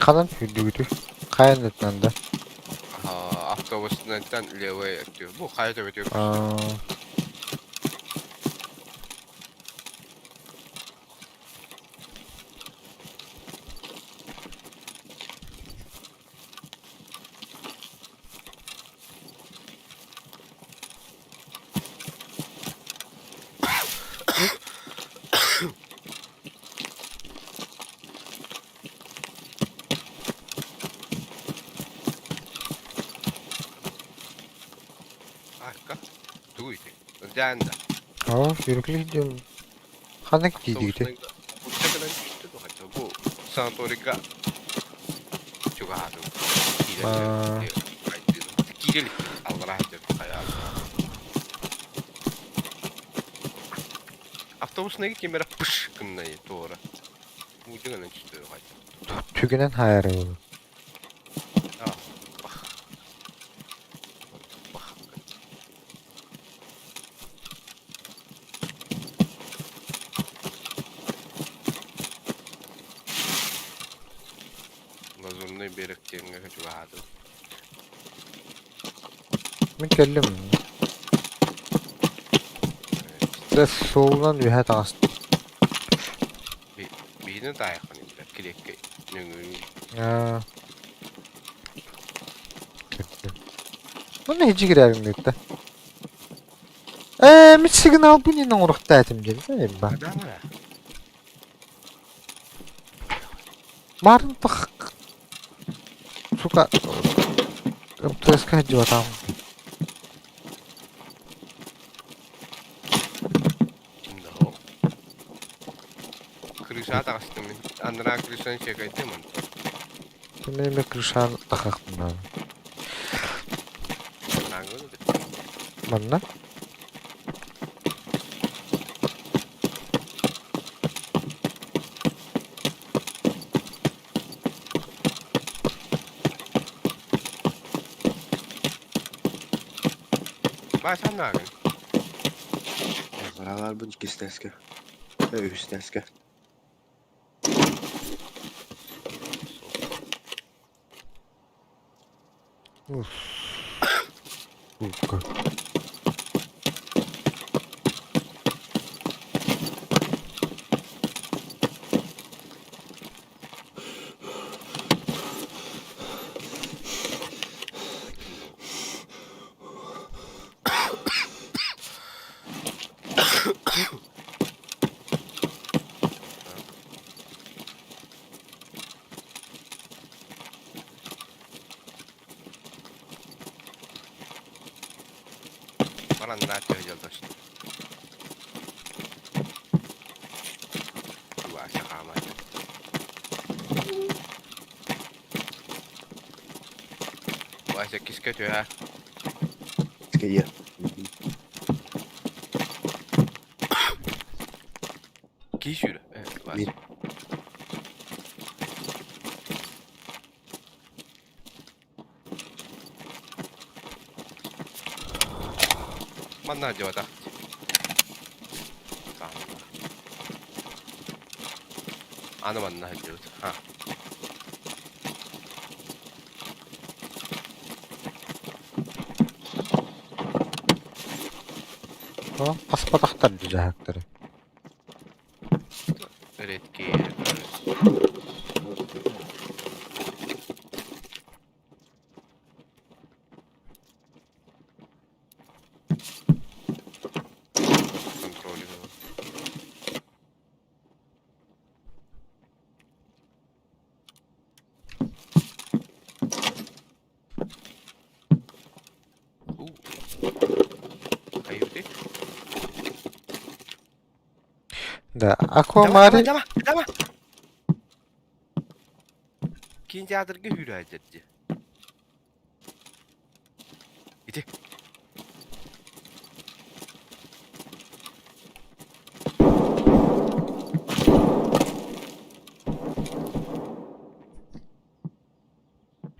Ханан сүүрдүгүтүй? Хайанытынан да? Автобуснантан левый өттү. Бу хайа төбөтүгэр Аа, Арка. Тугуй ити? Ылдьаан да. Аа, сүүрүклүү диэн ханнык диидигитий? Автобуснай гынан түстэ дуо хотя бу санаторийга чугаһаатым. Аа. Киирэн киирэ иликпин аллараа сылдьар хайаан. Автобуснайга ким эрэ пыш гыннай туора. Муудьа гынан түстэ дуо хотя. Түгэнэн хаайарыы. Аа, бах. Бах. Лазурный берег диэҥҥэ чугаһаатым. Мин кэллим. Дьэ суолунан үөһэ таҕыстым. Биһини таайаххын иннилэр килиэккэ нөҥүө Аа. Манна хижигирээбин да. Ээ, мин сигналбын иһин оҥоруохтаатым диэн ба. Марын пах сука МТС-ка сылдьыбатаҕым. Крыша таҕыстым мин. Анараа крышаны чекайдым онтон. Мин эмиэ крышаны тахахпын Манна? Баа санааҕын. Аллараларбын иккистэскэ, үһүстэскэ. Уф. Сука. Бараннаах төһө дьоллостум. Вася хаамааччы. Вася кискэ түһэ. Скайя. Кии сүүрэ. Вася. Манна дьуотах. Аны манна сылдьыбыт. Ха. Хаспатахтар дьаһактары. Редкие. Контроль. Айыты. Да, Аквамари... Давай, давай, давай! Киин театрга үүрээдэр дии. Ити.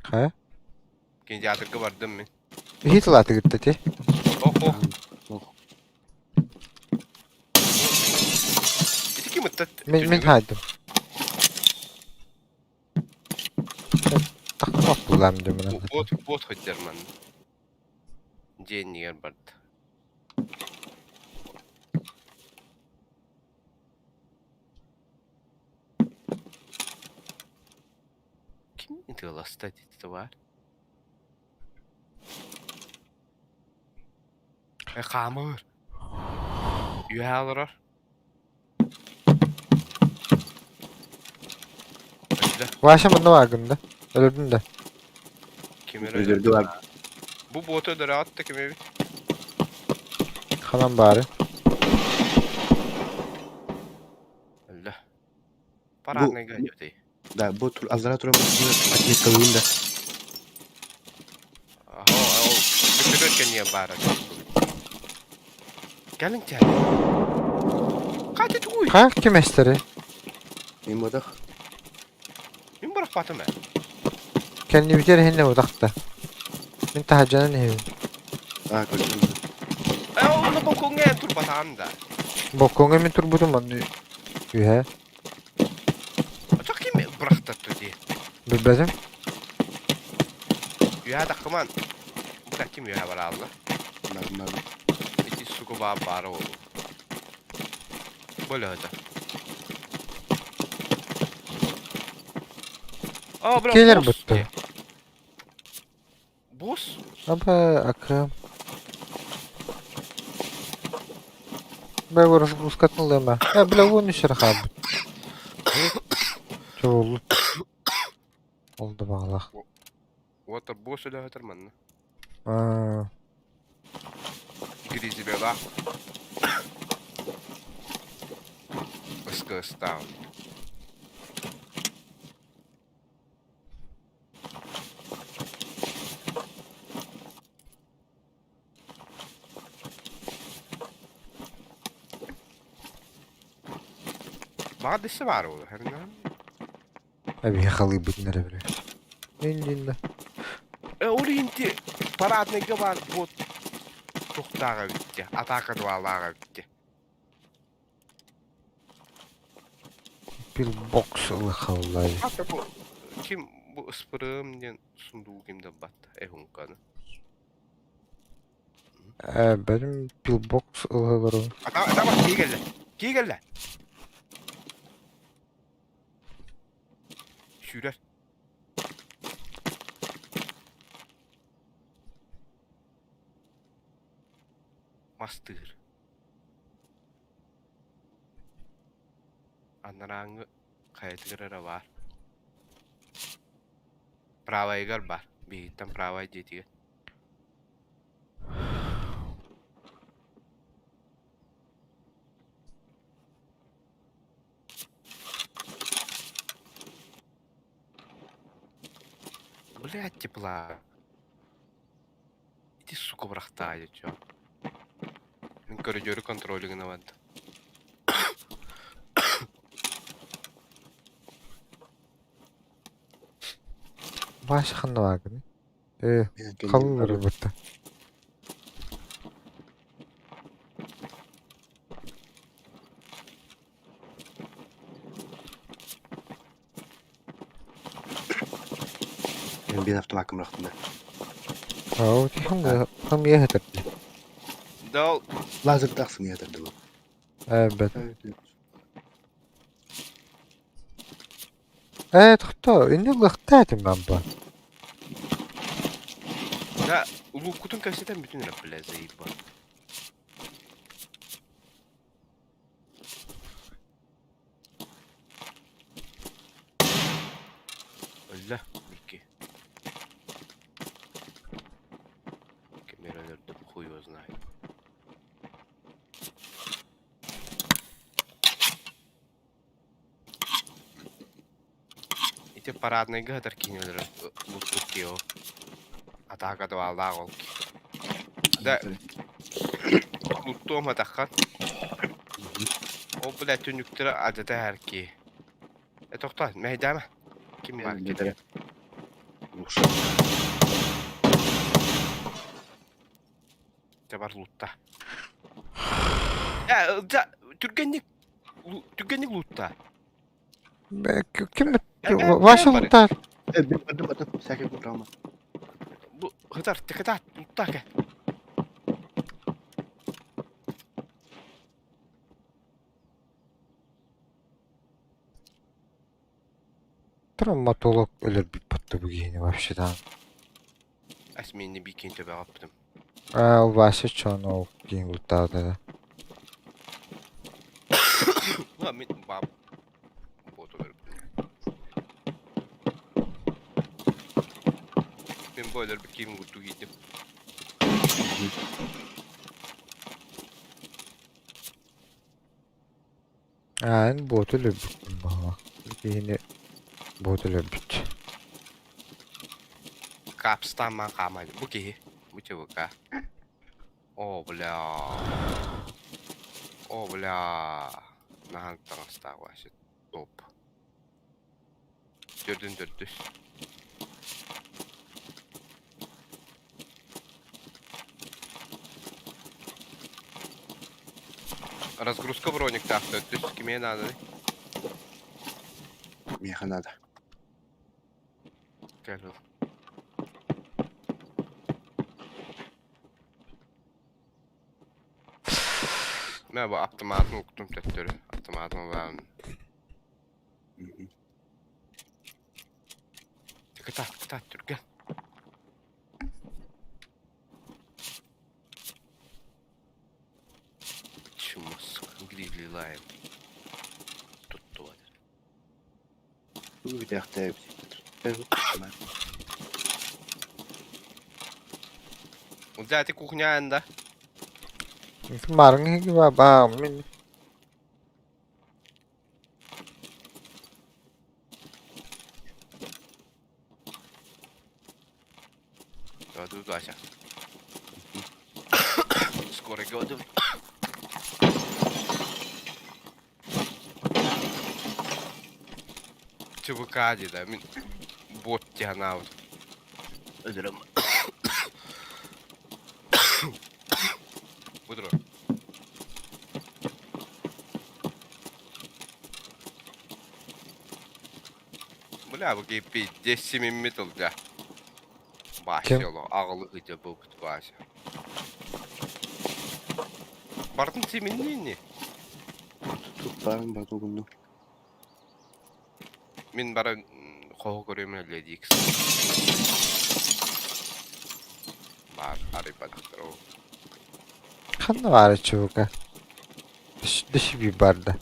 Хайа? Киин театрга бардым мин. Иһит ылаатыгыт ти. Ох, ох. Ити ким ыттат? Мин мин хаайдым. быһылаам дьоммунан. Бот, бот хотдер манна. Дьиэ иннигэр барда. Ким ытыаласта ити баар? Э, хаамыр. Үөһэ олорор. Өлдө. Вася манна бааргын да? Өлөрдүн да? Ким эрэ Өлөрдү бар. Бу буоту өлөрөҕүт да ким эбит? Ханан баары? Өллө. Парадныйга идете. Да, бу аллара туран отметкалыын да. Аха, ол бүтүрөр кэнниэ баара. Кэлин чэ. Катя тугуй? Ха ким эстери? Мин бодох. Мин бырахпатым ээ. Кэннибитигэр иһиннэ утахта. Мин таһырдьанан иһэбин. Аа, көрдүм. Ээ, онно балкоҥҥа эн турбатаҕын да. Балкоҥҥа мин турбутум онно үһэ. Очох ким бырахтар дии? Билбэтим. Үһэ таххыман. Бу ким үһэ бараалла? Нормально. Ити сука баа баара буолуо. Бөлөһөтө. А, бля, Келер босс бутты. дии. Босс? Аба акым. Бля, ускатнула Э, бля, вон еще рахаб. Чоолу. Oldu bağlak. Уотар босс өлөһөтөр манна. Аа. Гризибела. Ыскыстаан. Баҕар дэссе баар буолуо, хэринэ. Эбиһи халыйбытын эрэ билэр. Иннинэ. Э, ол иһин ти парадныйга баар бот туохтааҕа эбит атаака дуаалааҕа эбит Пилбокс ылыхаллай. Хата бу ким бу ыспырыым диэн сундуу ким да батта эһуҥканы. Э, бэрим пилбокс ылыһыларын. Ата ата бар кии кэллэ. Кии кэллэ. Сүүрэр. Мастыыр. Анарааҥҥы хайатыгар эрэ баар. Правайыгар баар. Биһиттэн правай дьиэтигэр. Блядь, тепла. Иди, сука, бырахтаайа, чё. Мин көрүдүөрү контроль гына барда. Вася ханна бааргыный? Э, Мен кэнним халыылары бутта. Мен бин автомакым рахтым да. Ау, хам хам еһэтэр. Да ол Лазер тахсым ятырды бу. Э, бэт. Э, тохто, инни лыхта этим бамба. Да, улууккутун кэпсэтэн бүтүн эрэ бля заебал. Өллө, икки. Ким эрэ өлөрдө, хуй его знает. Ити парадныйга сытар киһини өлөрөр луттук киһи Атаака дуаалаах ол Да, луттуом атаххан. Ол бля түннүктэрэ адьата иһэр киһи. Э, тохтоо, мэһэйдээмэ. Ким баар кини? Дьэ бар лутта. Э, дьэ, түргэнник түргэнник лутта. Ким Вася луттаар. Бардым, бардым. Всякий программа. Бу хытар, тыкытаат, туттака. Травматолог өлөрбүт батта бу киһини вообще даҕаны. Ас миинни биикин төбөҕө Аа, Вася Чонов диэн бултаабыта. Ну, мин баап буоту өлөрбүтүм. Мин бу өлөрбүт киим курдук иитим. Аа, эн буоту өлөрбүккүн баҕа. Киһини буоту өлөрбүт. Капстаан хаамай. Бу киһи. Бу ЧВК. О, бля. О, бля. Наһаа таҥастаах вообще. Топ. Төрдүн төрдүс. Разгрузка брониктаах төрдүс. Кимиэ нааданы? Миэхэ наада. Кэл ыл. Мэ бу автоматын уктум төттөрү. Автоматын ылаан. Кытаат, кытаат, түргэн. Чумас, Гризли Лайон. Туттула. Бу бүтээхтээбит. Взяти кухня да. Марың ба мин Ду Вася. Скоро году. ЧВК да, мин бот тянаут. Өлөрөм. Будро. Бля, бу кипи 10 метр, бля. Ким? Бася, ағылы ыйда бұл Вася. Бардын семеннени. Туттарын бар тугунну. Мин бара хоһу көрөмүн леди X. Бар, арыпадахтар ол. Ханна баар ЧВК? Дөшү барда.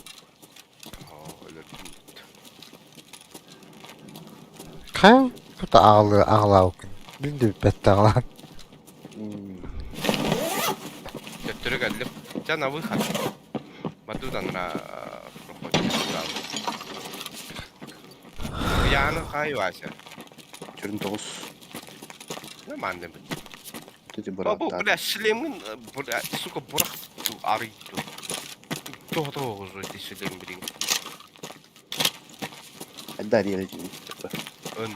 Өлөрдүм. Хайа тута аҕалы аҕалаабыккын. Мин да бүппэт аҕалаан. Төттөрү кэллим. Дьэ, на выход. Бардыдан проходит. Яны хай Вася. Төрүн тоҕус. Нормально бит. Төтө Бу, бырааттаах. бля, шлемин, бля, сука, бурах арыйды. Тоҕо эти шлем, блин. Дарья Өн.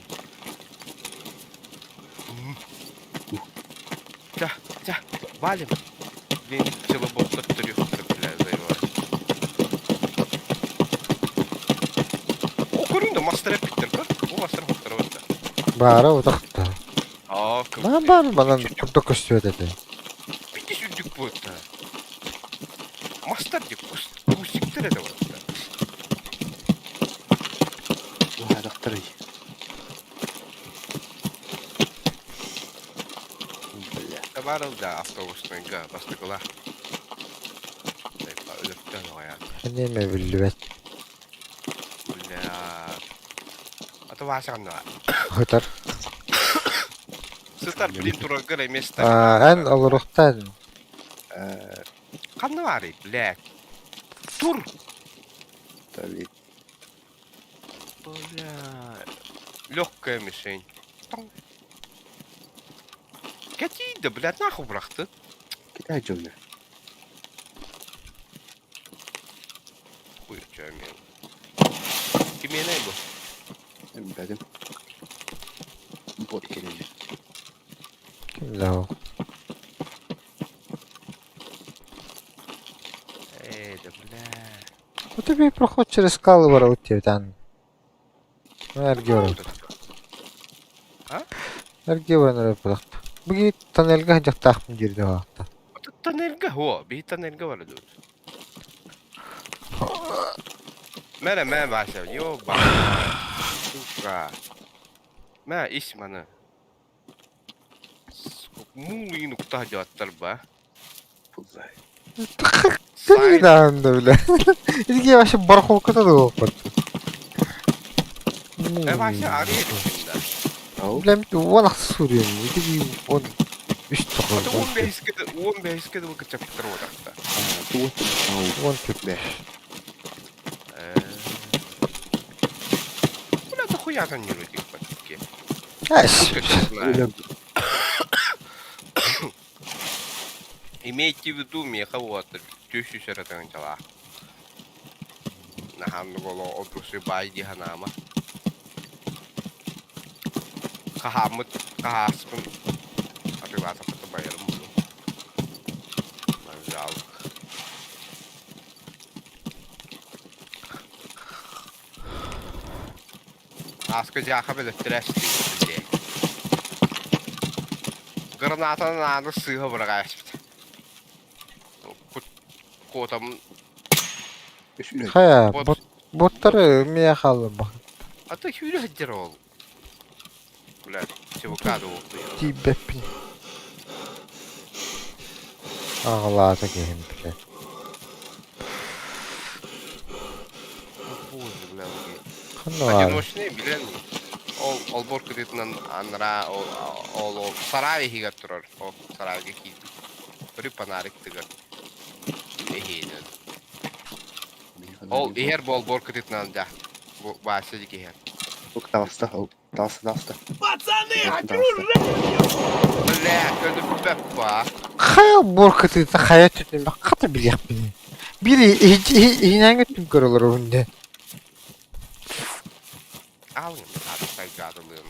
Тя, тя, валим. Блин, челобок төттөрү бля, заебал. О, көрүн да мастер эпиттер, көр. Бу мастер хоттор барда. Баара утахта. Аа, Маа баар манан курдук көстүбэт этэ. Бити сүрдүк буотта. Мастер деп кусиктер это вот. Уһаадахтарый. Бля. Табарыл да автобустан бастыкыла. Өлөптөн оҕояат. Эниэме биллибэт. Бля. А то Вася Хытар. Сытар, блин, тураргар место. Аа, эн олоруохтаан. Ханна баарый, бля. Тур! Тали. Бля. Легкая мишень. Какие да, блядь, нахуй брахты. Китай дьонно. Хуй, что имел. Кимене бу. Бэдим. Бот кэлэн. Ким да ол? Эй, да, бля. У тебе проход через скалы барабыт диэбит аан. Эргиэ барабыт. Эргиэ баран эрэр бырахта. Бу тоннельга сылдьахтаахпын диир дьаһаахта. Тоннельга һуо, биһи тоннельга бара дуо? Мэрэ мэ Вася, ё ба. Сука. Мэ ис маны. Муу нукта дьоттар ба. Пуллай. Ты да бля. Илги вообще барахолката да буолбат. Э Вася арыйа да. Ау. Бля, уон ахсы суруйам. Ити он үс Ата тоҕо. уон бэһискэ уон бэһискэ дылы кыччаппыттар уотахта. Туут. Ау. Уон түк. Бэ. Бля, да хуя там не родик патки. Эс. Өлөр. Имейте в виду, меха вот, тещу серотончала. Нахан голо отусы бай диханама. Кахамыт кахаспын. Атылата пата байырым буду. Жалко. Аска жаха белеттерэс дии. Гранатанан ааны сыыһа быраҕааччыт. Куотам Үс үлэ. Хайа, бот бот боттары мия хаалла. А то сүүрэ сылдьар ол. Бля, ЧВК уохтуйар. Тиийбэппин. Аҕалаата киһим бля. Боже, бля, Ханна баар? Одиночный билэн ол олбор кытыытынан анараа ол ол ол сарай иһигэр турар. Ол сарайга киирбит. Бiri фонарик тыгар. Эһиинэн. Ол иһэр бу олбор кытыытынан дьа. Бу Вася дики иһэр. Тук таҕыста. Ол таҕыста таҕыста. Пацаны, Таҕыста. Бля, өлүппэп ба. Хайа буор кытыыта хайа түтүн хата билиэхпин. Биир иһинээҥҥэ түн көрөлөр уһунде. Алын аты сайгаадылыын.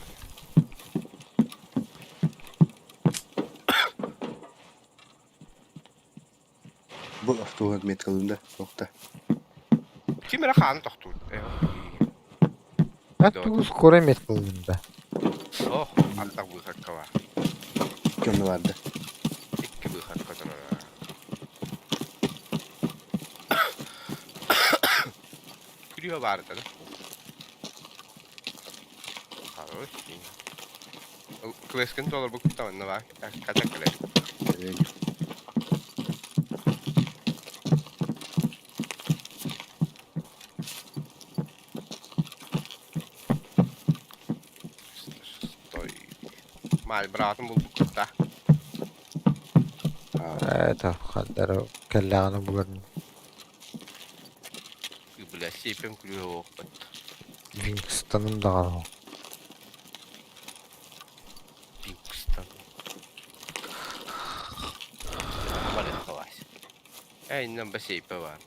Бу автобус меткалында. Тоқта. Ким эрэ хааны тохтуур. Аттугу скоро мет кылында. Ох, аттак быхакка бар. Көмө барды. Икки быхакка турар. Күрүө баар этэ. Хорош. Квескин толорбут куттаманна бар. Ката кэлэр. Стой. Маал быраатын булбуккутта. Это хандара кэллэҕинэ буларын Бля, сейпем күлүө оохпат. Вингстаным даҕаны. Пинкстан. Барыахха Вася. Эй, иннан ба сейпе бар.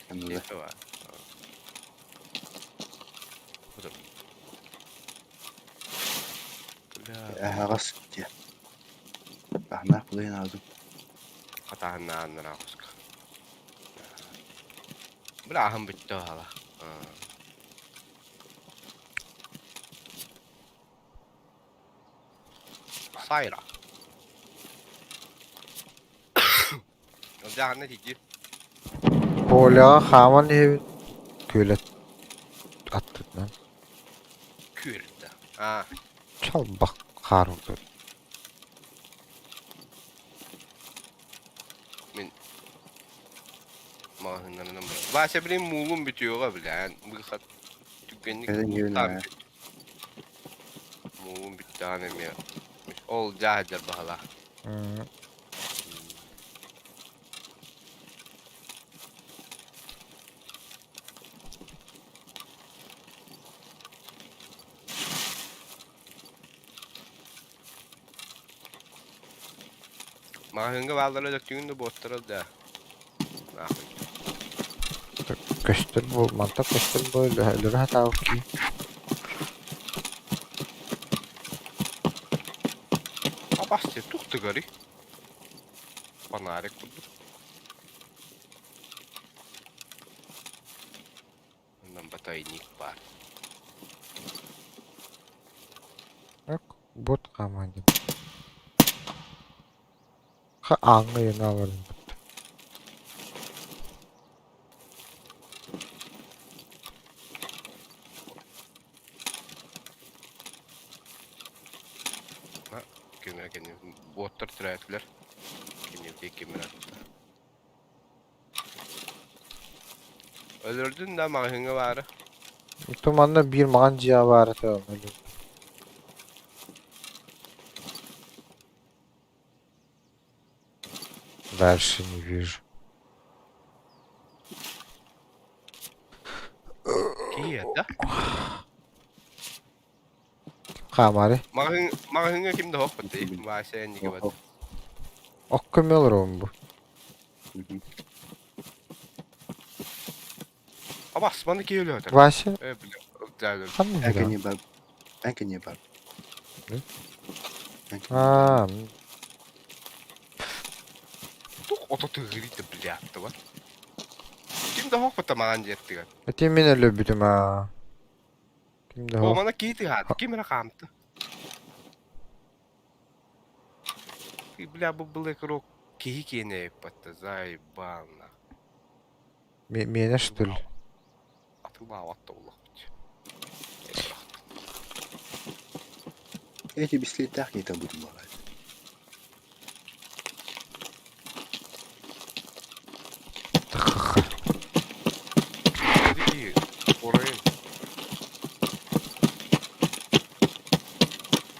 Сейпе бар. Бля, Аһаҕас дьэ. Аһнаах булайын аазым. хатаһыннааннара хуска. Бля, аһым бүттэ ала. Сайра. Дьаһанна тиийдир. Поляҕа хааман иһэбит күөлэ аттытынан Күөрдэ. А, чалбах хаар урдур. мин маҕаһыыннарынан бар. Вася, блин, муулум бүтүөҕэ билээн. Быхат түгэнник Кэлэн иһэбин там аа. муулум бүттэҕин эмиэ. Ол дьааһыдьар баһала. Маҕаһыыҥҥа бааллара өлөктүүгүн да буоттара да. Нахуй. Көстөр буол, мантан көстөр буол, өлөрө сатаабыт Апасте тух тыгары. Фонарик курдук. Онон батайник баар. Бот хааман диэн. Ха ааҥҥа ыйана олорон бутта. Кимэ кини буоттар төрөөтүлэр. Кинибити кимирэ. Өлөрдүн да маҕаһыыҥҥа баары. Туманна биир маҕан дьиэ баар этэ онно. Дальше не вижу. Киһи да? Хаамаары. Маҕаһыын маҕаһыыҥҥа ким да суох бытый. Вася инники бат. Окко эмиэ олоробун бу. Абас, маны киһи өлөөтөр. Вася Э, бля, да, ханна Эн билэҕин? кэнние бар. Эн кэнние бар. Не? Эн кэнние бар. Аа, Тух ото тыгырыйда, бля, бар. Ким да суох бата маҕан дьиэттигэр. ити мин өлөрбүтүм аа. Ким да О, суох. мана киһи тыһаат, ким эрэ хаамта. Бля, бу былы киһи киэнэ эппатта, заебал на. Миэнэ что ли? Атылаабат да буллахпыт. Эти бислиэттээх киһи бутум баҕай. Киһи оройун.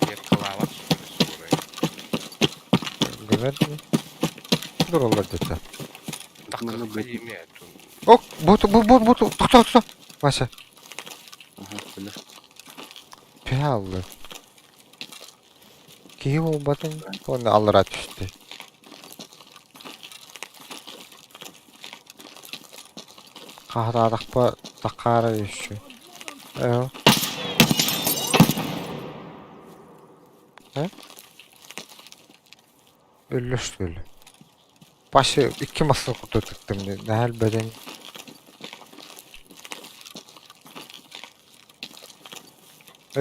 Меткалаабат оройун. Гынар Дураллар дете. Манна бу. Ок, бу бу бу бу тохто тохто. Вася, Аха, билэр. төһө аллы? Киһи буолбатын уонна аллара түстэ. Хаһытаатахпа такаара еще. Э? Э? Өллө что ли? Вася икки массыына курдук тыктым наһаа элбэтин.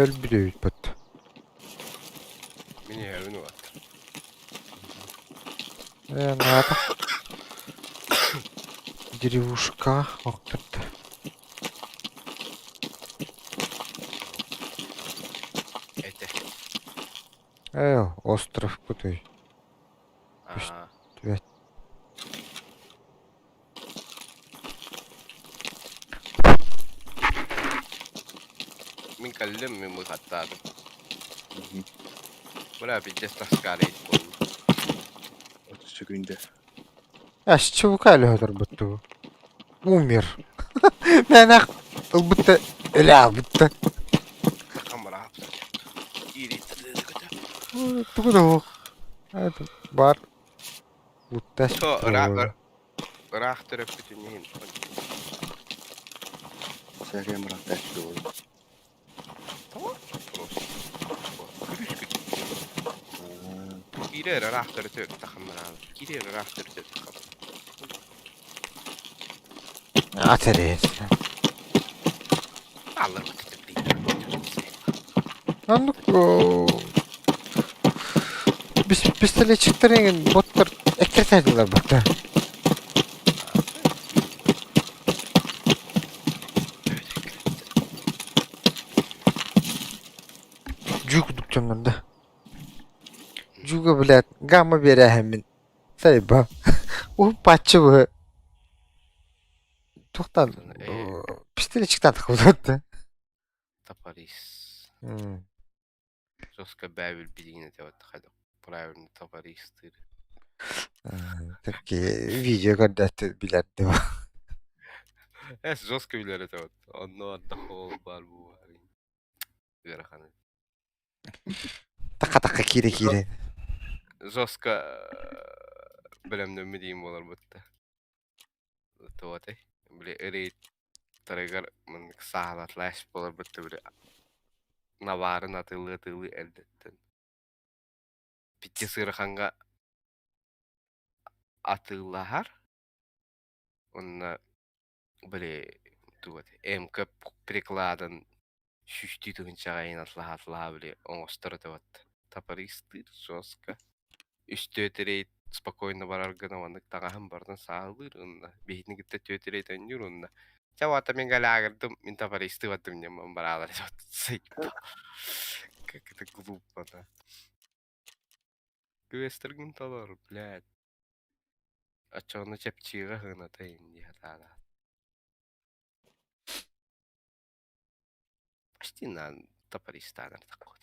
Өлбүт эбиппит. Мин иһэбин уот. Э, наада. Деревушка охтурда. Этэ. Э, остров кутой. Аа. Түбэт. Мин кэллим, мин быһаттаатым. Бля, пиздец таскарить буолла. 30 секунда. Эс чубука өлөһөтөр бутту. Умер. Мэнэх ылбытта өлө Камера. Тугу да бар. Бутта. Со, ыраах ыраах төрөппүтүн иһин. Сэрия мырата буолла. Просто. Күрүс күт. Киирэр ыраах төрөтөр тахамнара. Киирэр ыраах төрөтөр тахам. Атерес. Аллар бытты Аннык пистолетчиктерин боттар эккиртедилер бутта. Жук дьоннор да. Жуга, блядь, гамма биэрээһэммин. Сайба. Уһун патчы бу. Туохтан пистолетчиктан тахыбыт. Топорист. Жестко бэбил билигин этэ хайдах правильно топористыыр. Такие видео көрдөттү билэрди. Эс жестко билэр этэ вот. Онно отдохол бар бу. Ыарахан. Така-така кире-кире. Жестко бэлэмнэммит диин буолар бутта. Туотай. Били рейд тарыгар маннык саалатлааш буолар бутта били наварын атылыы-атылыы эрдэттэн. Питти сыыраханга атыылаһар. Онно били туот МК прикладын Сүүстүү тыһыынчаҕа иһин атылаһа-атылаһа били оҥостор этэ вот. Топористыыр жестко. Үс-түөрт рейд спокойно барар гына маннык таҥаһын барытын сааһылыыр уонна биһигини кытта түөрт рейд оонньуур уонна чэ уота мин галаагырдым мин топористыы бардым диэн бараалар заебал. Как это глупо, да. Квестергин толор, блядь. Оччоҕуна чэпчиэҕэ сыаната дии сатаата. Почти на топористанар такой.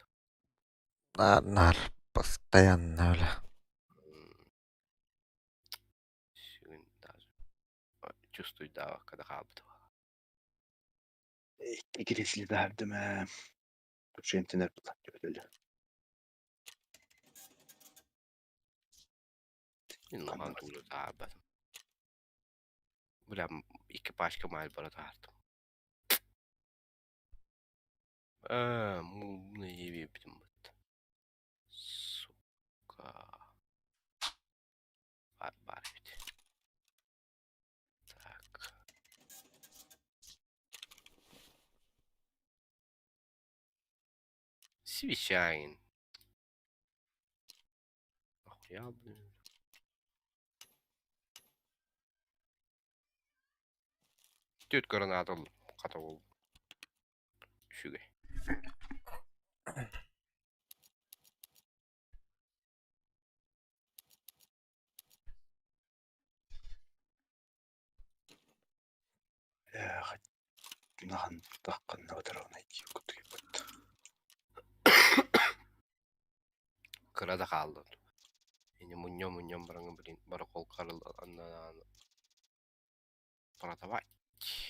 Наар, наар, постоянно, бля. Сүгүн даже чувствуйдаабакка да хаалбыт. Икки таһырдым ээ. Тушентинер була. Улахан тууну таһаарбатым. Бля, икки пачка Мальборо таһаардым. Ээ, муну ебибитим бытта. Сука. Бар баар эбит. Так. Свечаин. Нахуя, блин? Түөрт граната хата буолбут. Үчүгэй. Эх, нахан тахханна батаровна кутуйбут. Кыра да хаалла. Ини мунньам-мунньам бараҥҥа блин барахолка аннаан продавать.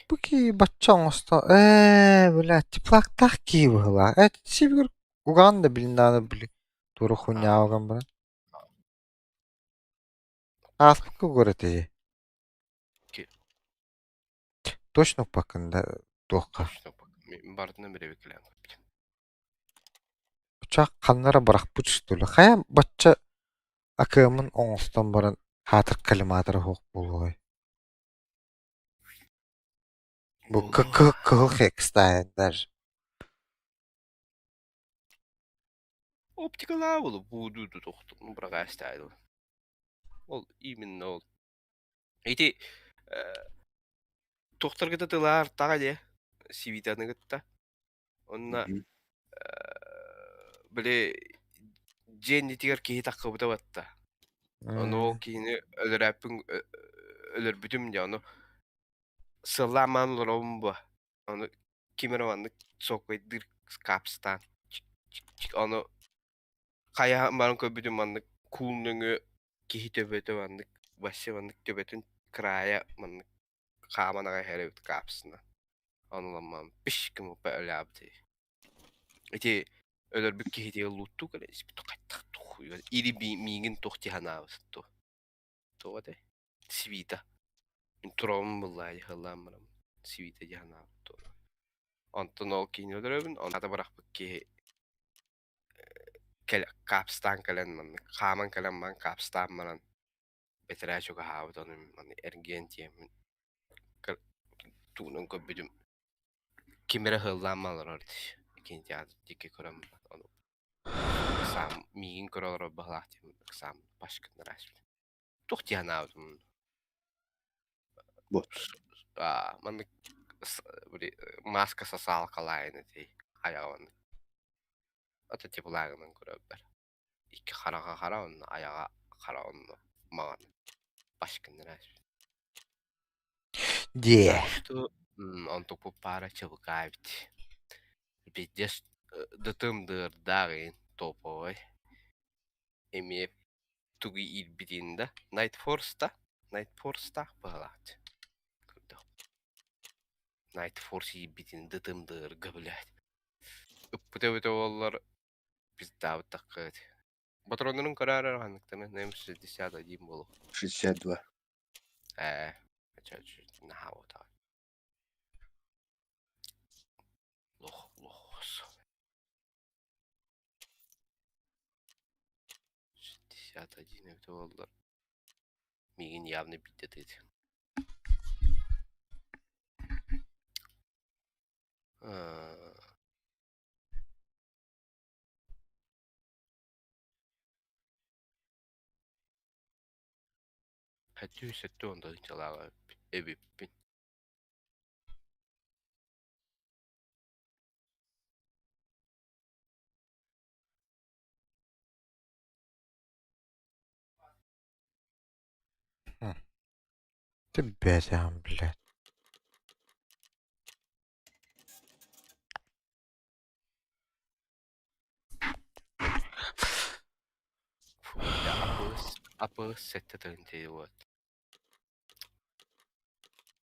Бу кии бачча оҥосто ээ, блядь, теплактаах кии быһыылаах. Э, сибигэр угаан да билин даҕаны били туора хуйньаабаган баран. Ааспыкка угар этэ Точно укпаккын да туохха. Точно укпаккын. Барытынан бэрэбиэркэлээн көрбүтүм. Чах ханна эрэ бырахпыт что ли? Хайа бачча АКМ-ын оҥостон баран хаатыр коллиматора суох буолуой? Бу кыһыл хекстаайын даже. Оптикалаа буолу буудуу тохтун бырагаастаайдыл. Ол именно ол. Ити туохтаргыта тылаар таҕа дии сибиитаны кытта. Онно били дьиэ иннитигэр киһи таххыбыта батта. Ону ол киһини өлөрөөппүн өлөрбүтүм дьэ ону сыллаан олоробун буо. Ону ким эрэ маннык соккойдуур капстаан ону хайаан баран көрбүтүм маннык куул нөҥүө киһи төбөтө маннык вообще маннык төбөтүн края маннык хааман аҕай иһэр эбит капсына. Ону ламмам пиш гыммыппа өлөөбүтүй. Ити өлөрбүт киһитигэр лууттуу кэлэн испит хайтах тух или миигин туох дии санаабыт дуо? Туох этэй? Свита. Мин туробун буллаа дии ыллаан баран Свита дии санаабыт дуо? Онтон ол киһини өлөрөбүн, онно бырахпыт киһи капстаан кэлэн маннык хааман кэлэн баран капстаан баран бэтэрээ чугаһаабыт ону маны эргийэн тиийэммин тугунан көрбүтүм ким эрэ ыһыллаан олорор дии кинотеатр диэки көрөн ону ыксаам миигин көрө олорор быһыылаах диэн ыксаам пашканнар ааспыт туох дии санаабытым Вот. Маннык маска сосалкалаайын этий айаҕа маннык ото теплаагынан көрөбөр икки хараҕа хара онно айаҕа хара онно маҥан башкыннара Дьиэ. Так что онтукпут паара чыбыкаа эбит. Пиздец дытым-дыырдаах иһин топовай. Эмиэ тугу иирбитин да Night Force да Night Force-таах быһалаах көрдөх. Night Force иирбитин дытым-дыырга блядь. Ыппыт эбитэ буоллар пиздаабыт такка эти. Патроннарын көрөөрөр ханныктаны М61 буолуо. 62. Ээ, наһаа буотаҕа. Лох, лохос. 61 эбитэ буоллар миигин явно биирдэ тыыт. 770 тыһыынчалаах эбиппин. Ты бэтэм, блядь. Апыс сэттэ тыһыынча вот.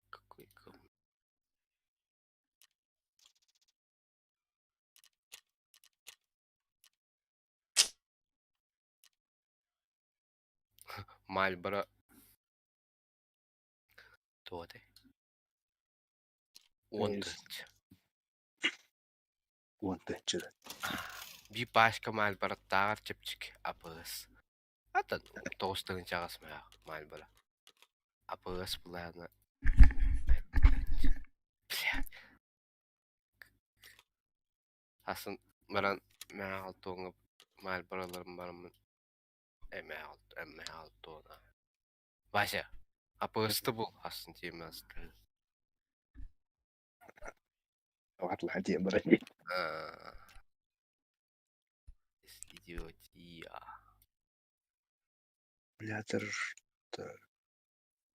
Какой говно. Мальборо туох этэй? Уон тыһыынча. 10 тыһыынча. Биир пачка Мальбороттааҕар чэпчэки АПС. Атын 9 тыһыынча аҕыс Мальборо. АПС былаана Бля. Атын баран мээ алтуоҥҥа Мальбороларым бараммын эмээ алтуона. Вася, АПС-ты бул астын тиэмэ Атлаа диэн баран. Идиотия. Блядь,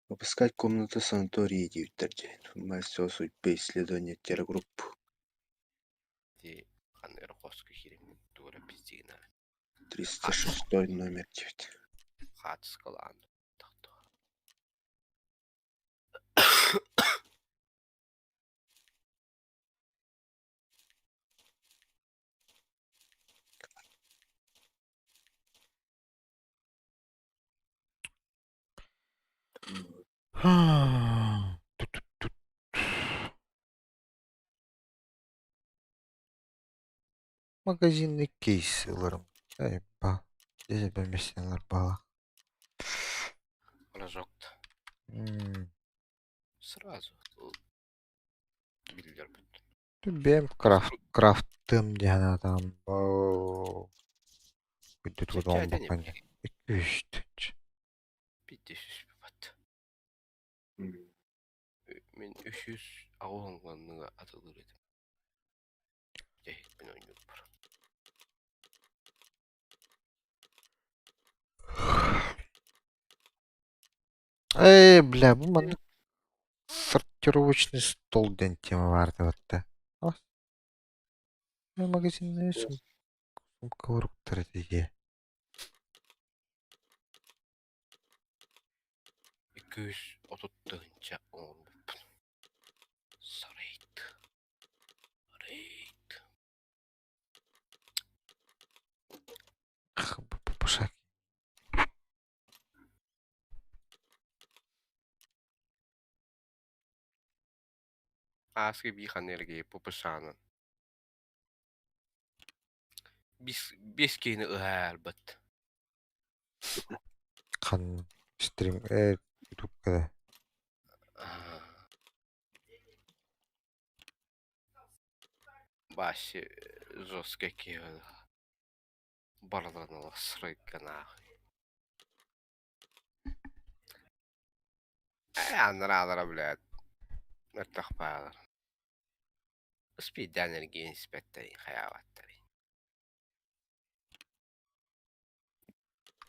Обыскать комнату санатория диэбиттэр диэн. Мастер судьбы исследования террогрупп. Ити ханна эрэ хоско киириммин тугу эрэ пиздигинэ 306 номер диэбит. Хаатыскалаан Тут-тут-тут. Магазинный кейс ыларым. Эй, ба. Здесь бэмэсинэлэр баала. Рожок-то. М, Сразу биллэрбит. Бэйэм крафт крафтым диэн аатаан боо. Үрдүт Чэпчээтин бакан үстүч. Биирдэ сүүс бат. Мин 380-га атылыыр этим. Дьэһитпин оонньуурбар. Ээ, бля, бу маннык сортировочный стол диэн тема баар да. Магазинная сумка уруктар этиге. 230 тыһыынча оҥорбуппун. Сарайт. Рейд. Пошак. Ааскы бии ханна эргийэ ППШ-нан. Биэс киһини ыһаарбыт. Хан стрим ютубка Вообще жесткий киһи барыларын сырайгынаах. Анараалара блядь, мөлтөх баалар. Спиддаан эргийэн испэттэрин хайаабаттарын.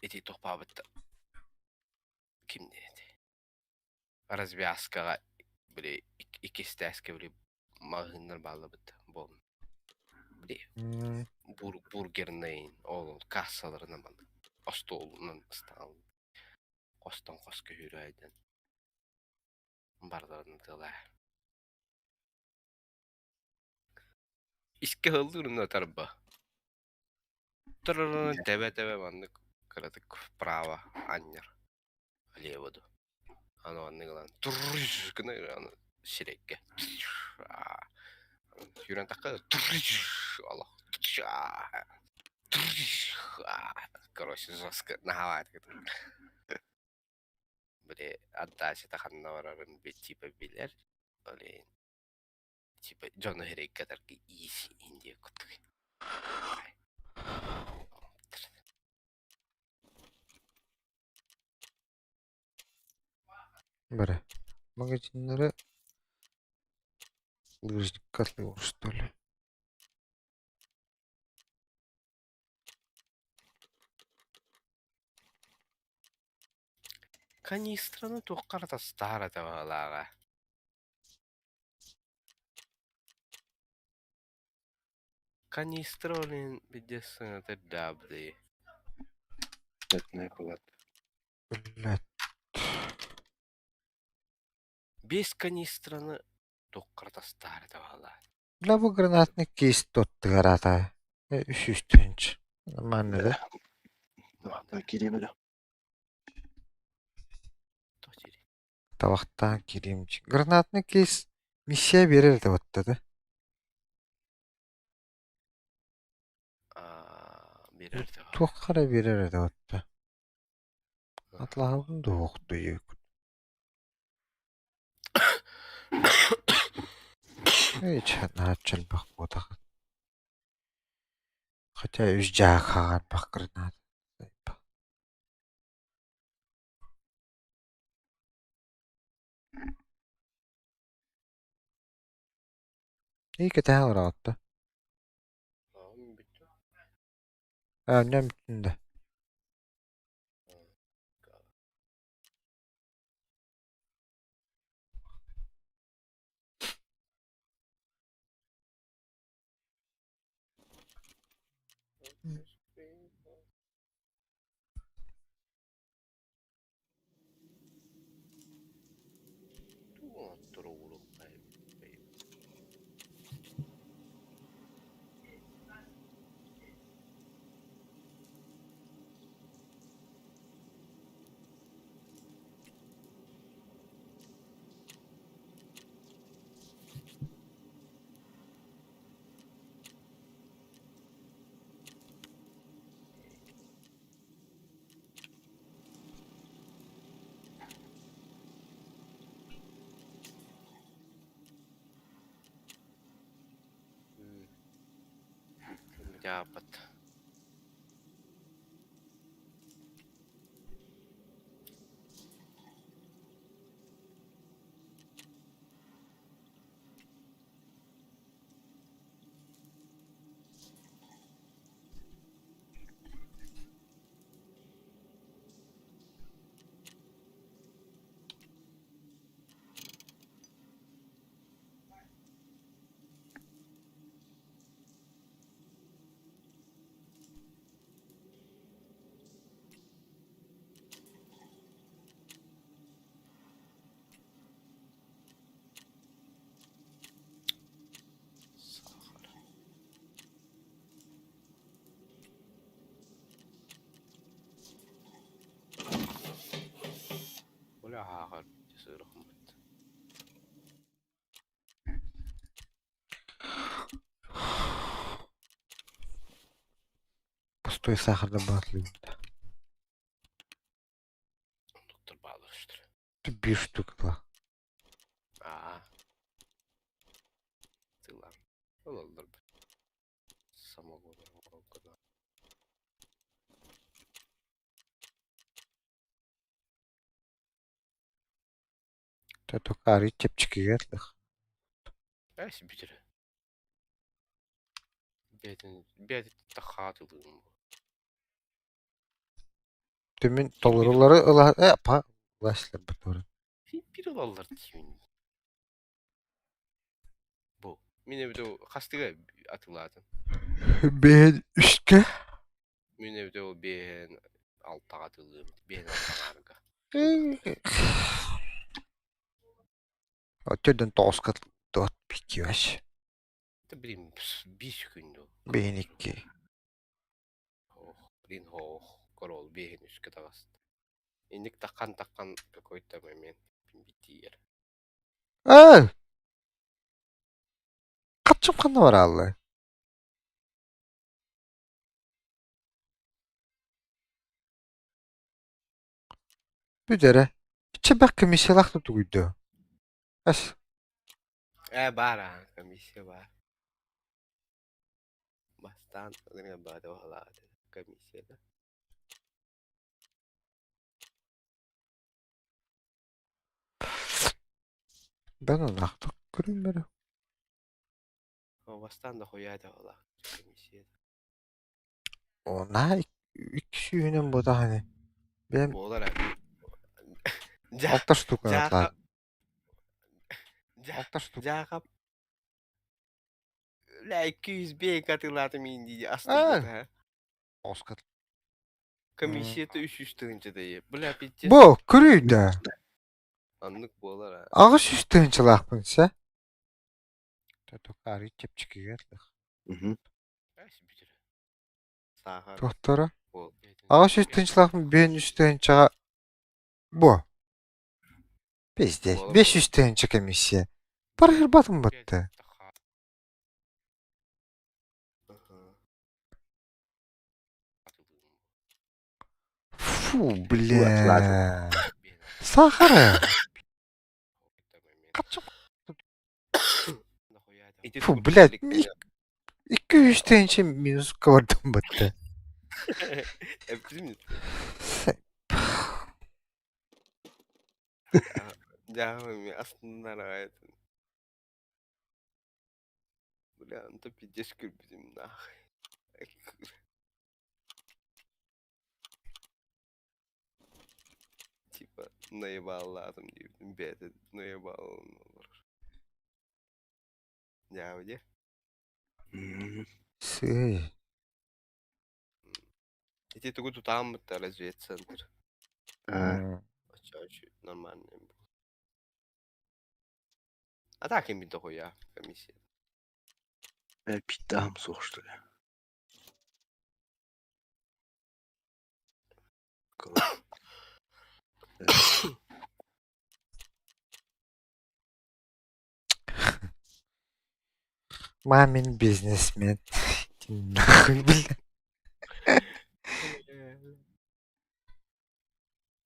Ити тохпаабыт ким диэти? Развязкаҕа били иккистээскэ били маҕаһыыннар бааллабыт буолан били бургернайын ол кассаларынан маннык остуолунан ыстаал хостон хоско үүрээйдэн барыларын тыла искэ ыллыырын тарба тэбэ-тэбэ маннык кыратык вправо анньар влево ду аны маннык ылан гына аны сирэйгэ сүүрэн тахха олох короче жестко наһаалаатык били отдачата ханна барарын типа билэр ол иһин типа дьону сирэйгэ тарга иис индия курдук. Бары. Магазиннары лыжникка что ли. Канистраны туохха эрэ тастаһар этэ баҕалааҕа. Канистра ол иһин биирдэ сыаната үрдээбитий. Цветная палатка. Блядь. Биэс канистраны туохха эрэ тастаһар этэ баҕалаах. Бля бу гранатный кейс тоттыгар Үс тыһыынча. Нормально да? Ладно, кириэм Туох диирий? Табахтаан кириэмчик. Гранатный кейс миссия биэрэр этэ батта да? Аа, биэрэр этэ баҕалаах. Туохха эрэ биэрэр этэ батта. Атлаһабын дуоһуохтуйук. Эй, наһаа элбэх буотах. Хотя үс дьаак хаҕарбах гранат. И кэтэһэн олороҕут Аа, бүттэ. Аа, онньоон бүттүн да. Тугу оҥотторо Дьаабат. Сахар. Бля ааҕар сыырахмыт. Пустой сахарда баатылыйбыта. Доктор баалар үстэр. Биир штука была. Аа. Тылан. Ылаллар самогон оҥорорго Только арый чэпчэкигэ ыллах. Эс бүтэр. Бэйэтин бэйэтин хаатылыым бу. Түмүн толорулары ыла па ыласлар бутурun. Бир ылаллар диибин. Бу. Мин эбит ол хастыга атылаатын. Бэйэн үскэ. Мин эбит ол биэһэн алтаҕа атылыым. Биэһэн алтаҕаарга. Өттөдөн тоҕуска туот пиккибэс. Блин, биир күн дуу. Бэйэн икки. Ох, блин, ох, корол биэһин үскэ таҕыста. Инник таххан-таххан какой-то момент битиер. Ээ! Хаччым ханна барааллай? Бүтэрэ. Иччи комиссиялаах тутугуйду. Эс. Ээ, баар аа, комиссия баар. Бастаан баҕалаата комиссияда. Ben ынахтык көрүммэрэ. Бастаан да хуйаата комиссия. Она икки сүүһүнэн буотаһыны. Бэйэм Буолар алта штука Жаха Алта штук. Жаха Ля 205 атыылаатым иин дии астыйбыта. Оскар. Комиссията 300 тыһыынча дайы. Бля, пиздец. Бу көрүй да. Аннык буолар а. 800 тыһыынчалаахпын сэ. Токари чэпчэкигэр. Саахар. Тохторо. 800 тыһыынчалаахпын 500 тыһыынчаҕа бу. Пиздец. 500 тыһыынча комиссия. Барыһырбатым батты. Фу, бля. Сахара. Фу, блядь, 200 тыһыынча минуска бардым батты. Бля, онто пиздец күлбүтүм нахуй. Типа наебаллаатым диэбитим бэйэтэ наебаллаан олорор. Дьаабы дии. Сыы. Ити тугу тутааммыттар разведцентр. Аа, Оччо нормальный был. А так им дохуя комиссия. Питтаам суох что ли? Мамин бизнесмен. Иди нахуй, бля.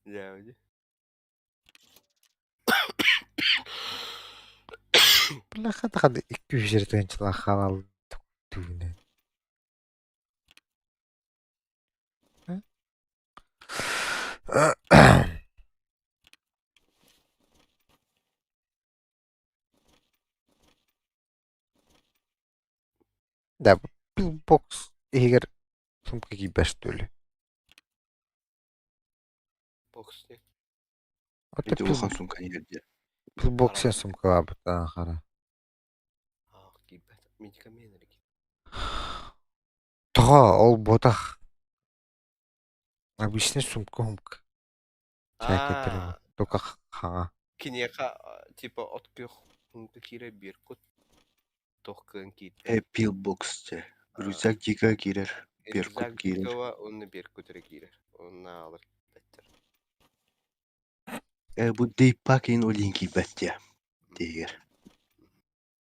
Дьаабы дии. Бля, хата 200 тыһыынчалаах хаалал түүнэ. Да, пилбокс иһигэр сумка киирбэс түөлэ. Бокс диэн. Ото Ити улахан сумка иһэр диэ. пилбоксен сумкалаабыт хара. Аах киирбэт. Медикамент эрэ киирбэт. Тоҕо ол буотах обычный сумка-хумка. Всякие Аа, только хаҥа. киниэхэ типа от күөх хумка киирэр Беркут туох кыан киирбэт. Пилбокс дьэ. Рюкзак дьиэгэ киирэр, Беркут Рюкзак киирэр. Дикого уонна Беркут эрэ киирэр. Онно аалар киирбэттэр. Бу дейпак иһин ол иһин киирбэт диэ. Диигэр.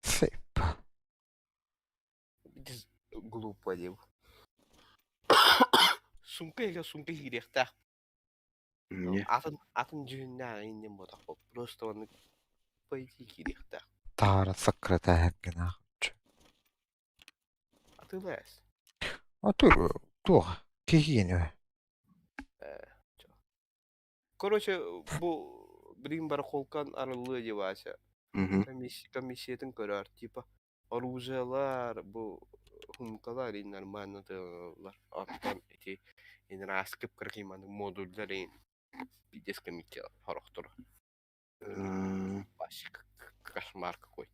Сып. Глупо диэб. Сумка иһигэр сумка киириэхтээх. Эмиэ. Атын атын дьүһүннээх иҥнэн буотах просто оннук по идее киириэхтээх. Таара саккырата гына. Атыылаас. А туох киһиэн Короче, бу билигин барахолкан арыллыа дии Вася. Комиссиятын көрөр, типа оружиелар, бу хумкалар и нормально тыалар. Оттон ити инраскып кыргыйманы модульдар и пиздец комиссия хорохторо. Вообще кошмар какой.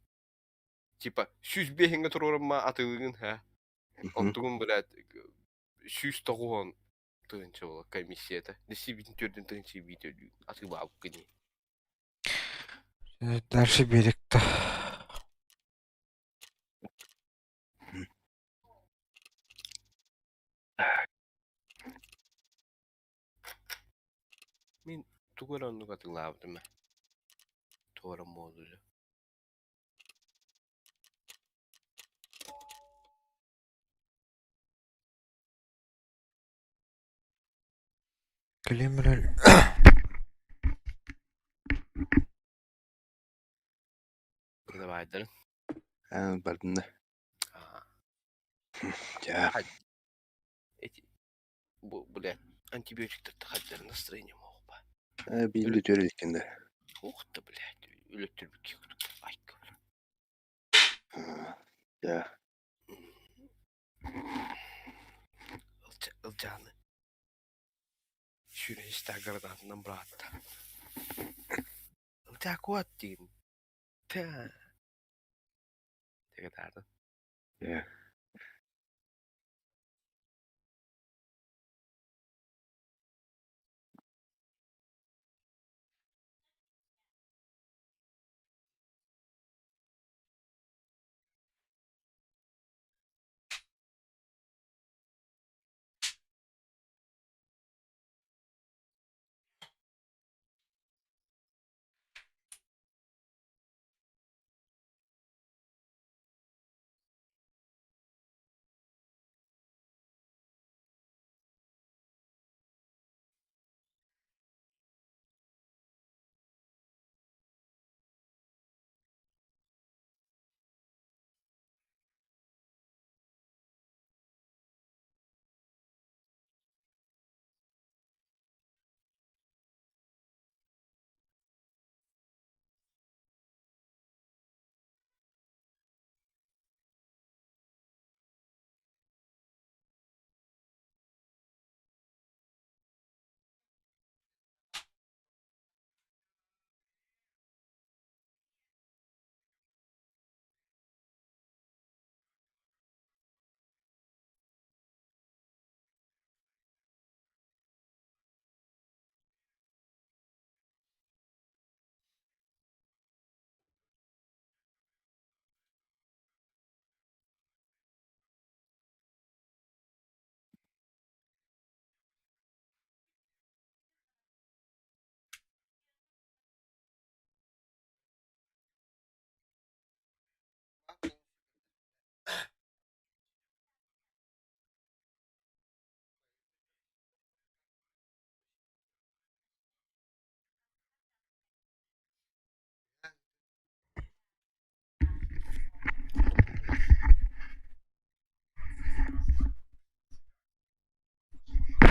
Типа сүүс биэһиҥҥэ туруорумма атыылыгын һэ. Онтугун блядь 190 тыһыынча буолар комиссията. Десибитин төрдүн тыһыынча биит өлүү атыылаабыккын дии. Дальше берег-то. Мин тугу эрэ оннук атыылаабытым ээ. Туора модулю. Кэлиэмэрэл Давайдарын. Аа, бардым да. Аа. Дьэ. Эти бу блядь антибиотиктар хаддар настроение оҕупа. Ээ, биирдэ үтүөр иликкин да. Ух ты, блядь, өлөттөрбүт курдук. Аа, да. Ылдьааны сүүрэн истээх гранатынан быраатта. Ылдьаа куот диин. Тыгытаатын. Ээ.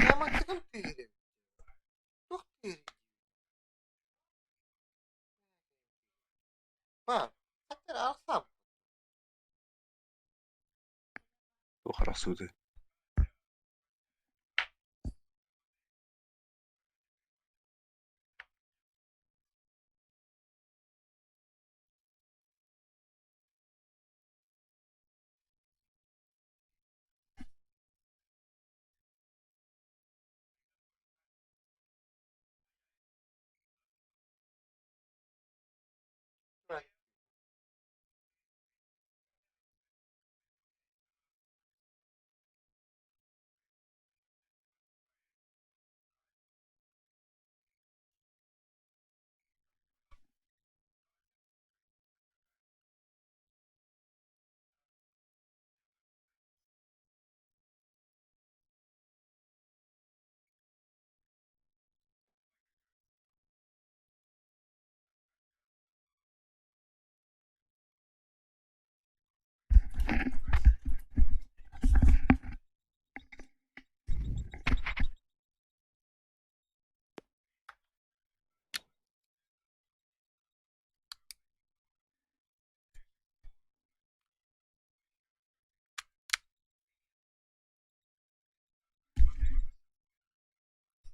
Хааматтыгым тыырым, туох тыырый? Баар, хаттар арахсаабыт. Туох арахсыбытый?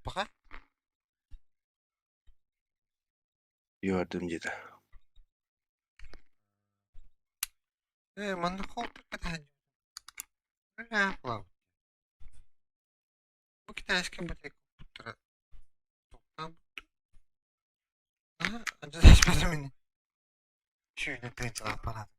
Пока. Үөрдүм диэтэ. Ээ, манна холтур кэтэһэн Бу китайскай батарейка тохтоон ини сүүнэ тыынчалаах аппараат.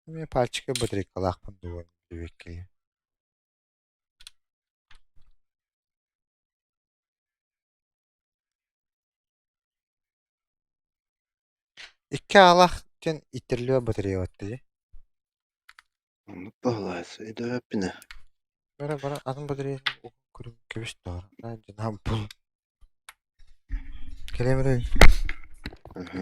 Эмиэ пальчика батарейкалаахпын дуо диэбиккэ. Икки аалаах диэн ииттэриллибэт батарея батта дии. Оннук баҕалаах өйдөөбөппүн ээ. Бара бара атын батареятын уган көрүҥ кэбис доҕор. Дьанаһа бул. Кэлиэм эрэ. Аһа.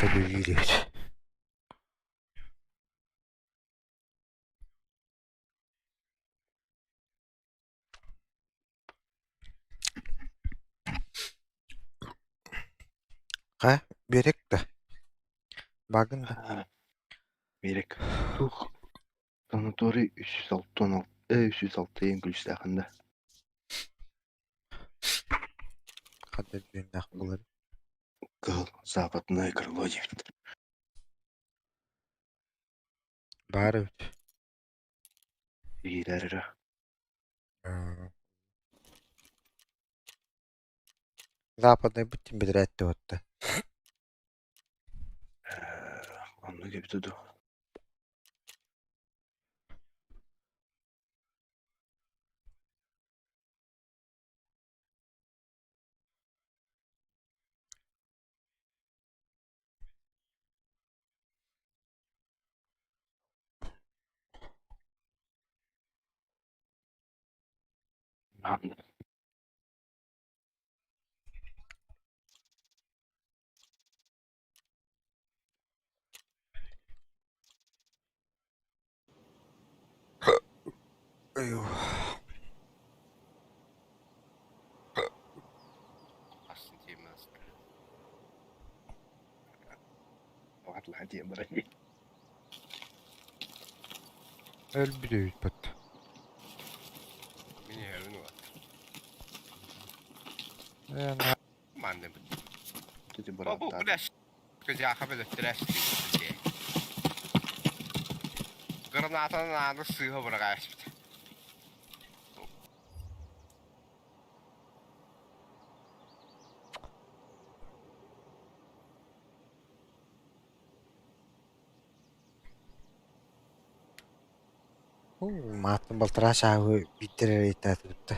Хата бүлүү диэбит. Хайа, биэрэк да? Баагын да? Биэрэк. Туох санаторий 366 306 диэн күлүстээхин да. Хата бүөннээх буолар. Кыһыл западное крыло диэбиттэр. Баар эбит. Биирэр эрэ. Западный быттын бэдэрээтти уотта. Оннук эбитэ дуу. Айуу. Астын тиэмэс. Диэн баран. Өлбүт эбит бат. Мин иһэбин уот. Э, Манны бит. Тути О, бу бырааттаах. бля, кызяха бөлөттөрөс дии. Гранатанан ааны сыыһа быраҕаспыт. Мааттан балтараа чааһы биирдэр эрэ ыйытаатыбыт да.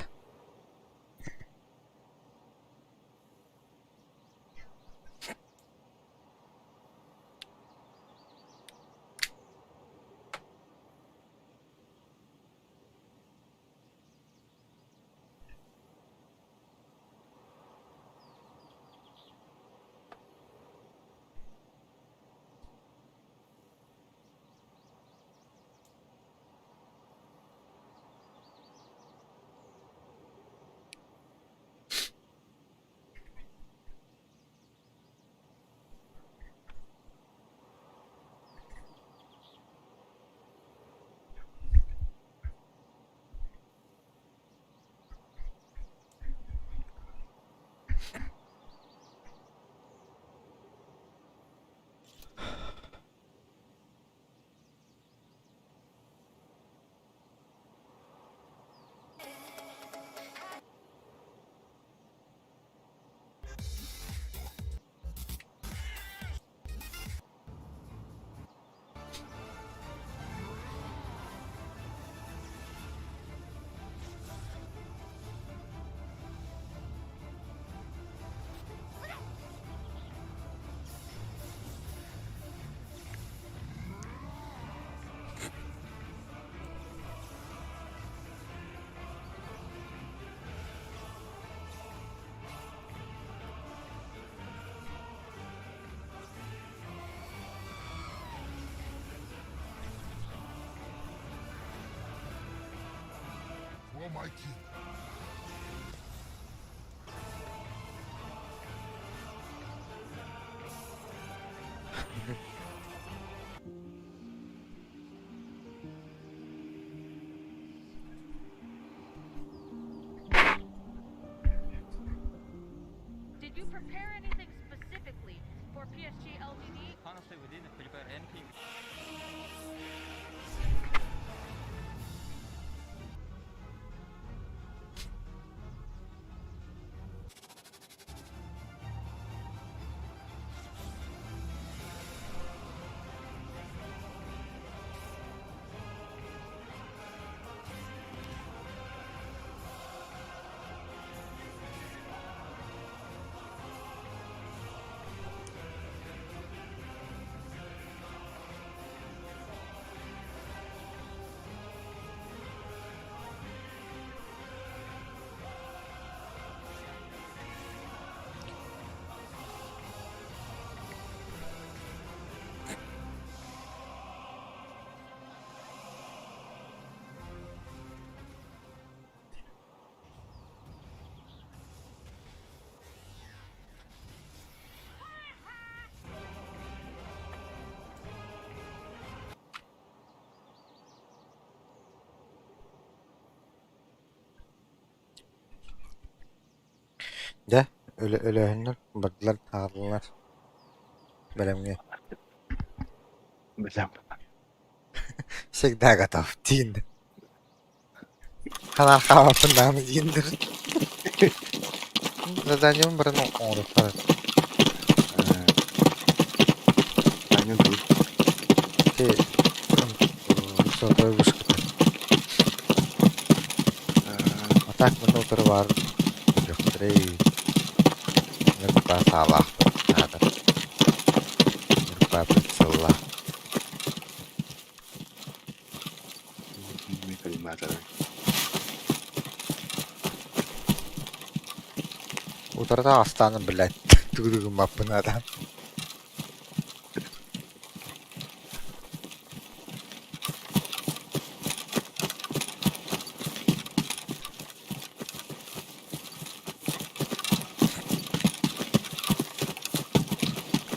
Дьэ, өлөөһүннэр бардылар, таҕыллар, бэлэмҥэ Бэлэм. Всегда готов диин. Ханар хаалбаппын даҕаны дииндир. Заданием баран оҥоруохтара. Аня дуу. Ти сотовой вышката. А так маны утары баар дьахтарый нырба саалаахпын наада. Нырба прицеллаах. Коллиматоры. Утарыта астааны, блядь, тугу гыммаппын наада.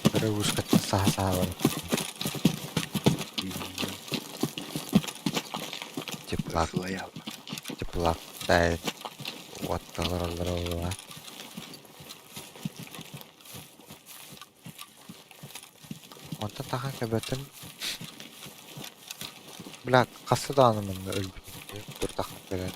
Утары вышкаттан саха саха барар. Теплак, Сылайал. теплак, дай уотталар олороллор. Онтон тахан кэбэтим бля хаста даҕаны манна өлбүтүм туртахха кэлэн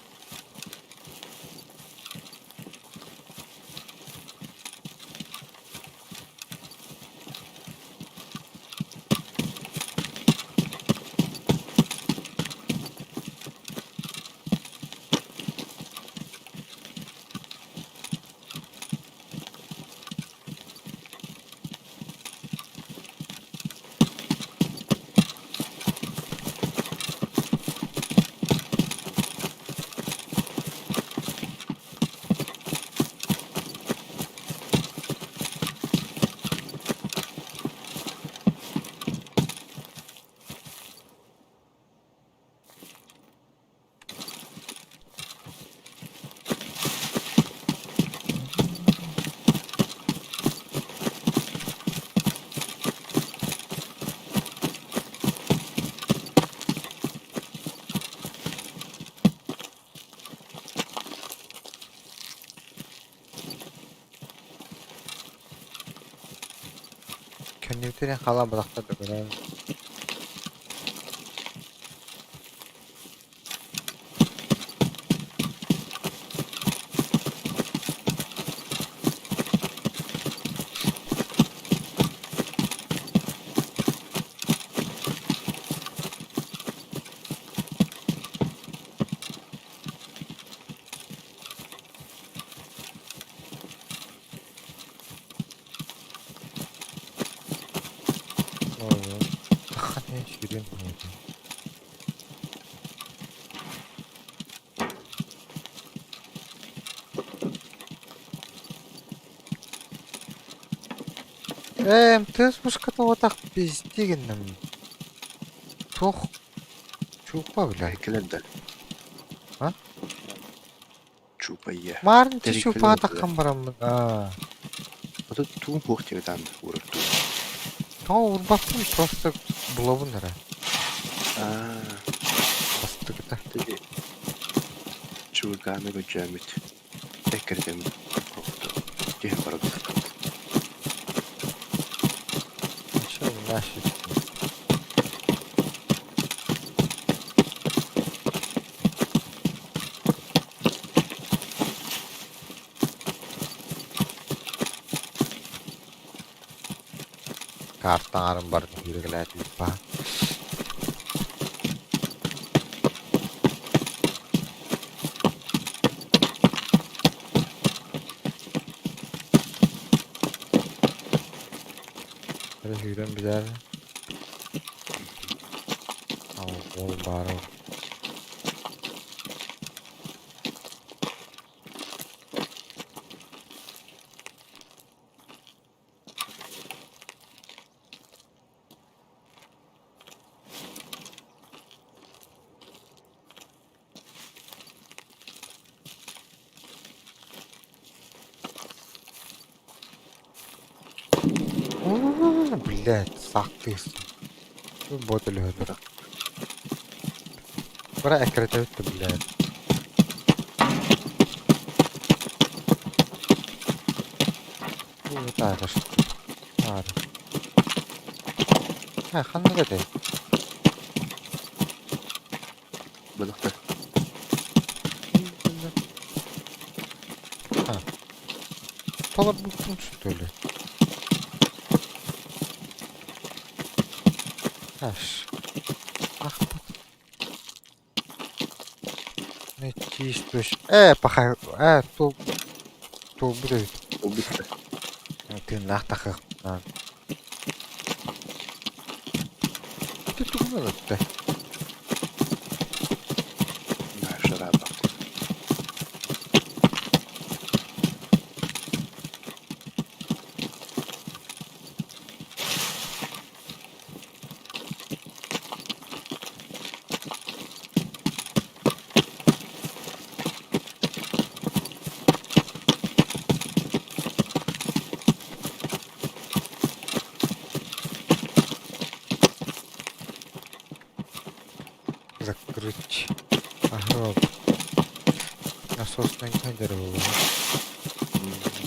Көннүбүтүнэн хаалан бырахта да көрөн Сүүрүөн Ээ, МТС мушката уотах пизди гынным. Туох чуукпа бля. Кэлэр да. А? Чуупайя. Маарынча Тэрилтэлэр чуупаатаххын бараммын аа. Ото тугун суох диэбит уурар дуу. Тоҕо уурбаппын просто булабын эрэ. Аа, Бастакыта. Ити чуганы көрдөөммүт эккирэтэммит түһэн барабыт. Ничего, нафиг. Картаҥарын барытын күүрэкэлээтибит баа. Эрэ сүүрэн бүтээр. Ол баара. Уу, блядь, саактыыс. Бот өлөһөтөр. Бара эккирэтэбит да, блядь. Уу, тааташ. Аара. Ха, ханнык этэй? Балыктар. А. Толорбуппун что ли? Аш. Ах, Найти. Паха. Тул. Тул будет. Убитта. Ты нахтаха. Ты тугунан этте. Шараба. Закрыть. Гроб. Насосный кадр.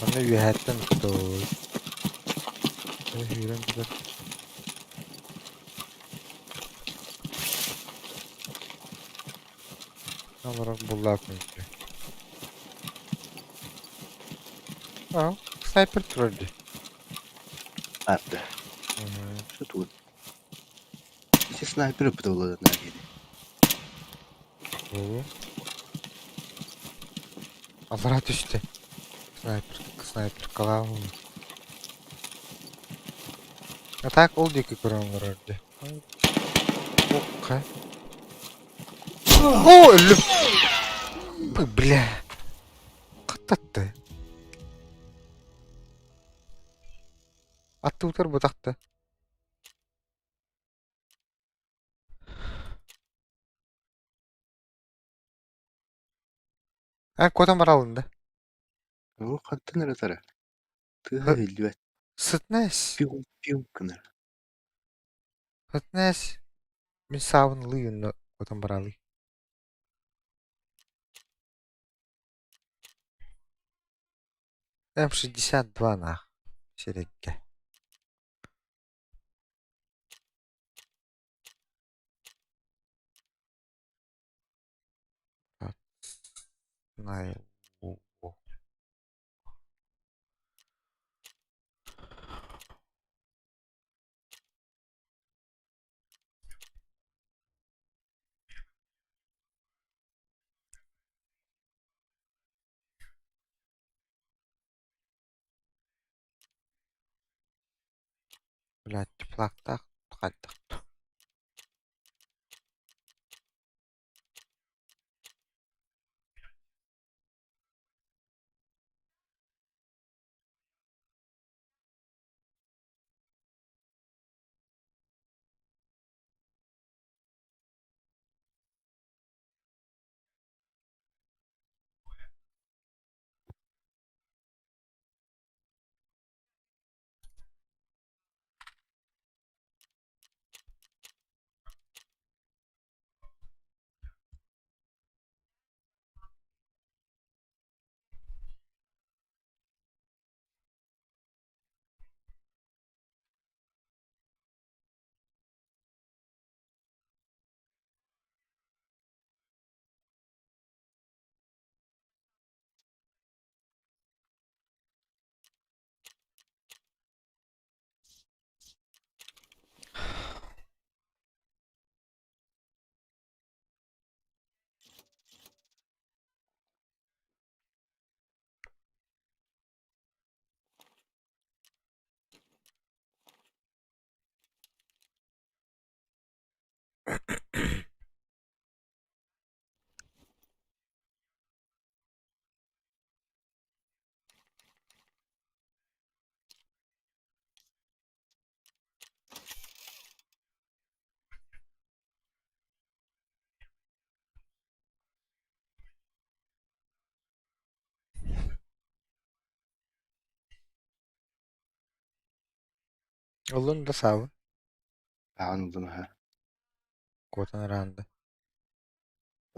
Аны үөһэттэн тутабыт. Сүүрэн тутар. Олорор буллаах күнү. А, снайпер турар дии. Арда. Что тут? Все снайперы подавлады на гене. Оо. Аллара түстэ. Снайпер, снайперкалаах. А так ол диэки көрөн олорор дии. Окка. О, өллүм. Бля. Хаттатты. Аттыбытар бытахта. А, куотан баралын да. О, хантан эрэ тара. Тыаһа иһиллибэт. Сытнэс. Пиум пиум гынар. Сытнэс. Мин саабын ылыы онно куотан баралыы. М62 нах. Сирэйгэ. Знаю. Блядь, теплактаах хайдах. Ыллын да саабын, Ааҕан ыллым аһа. куотан араанда.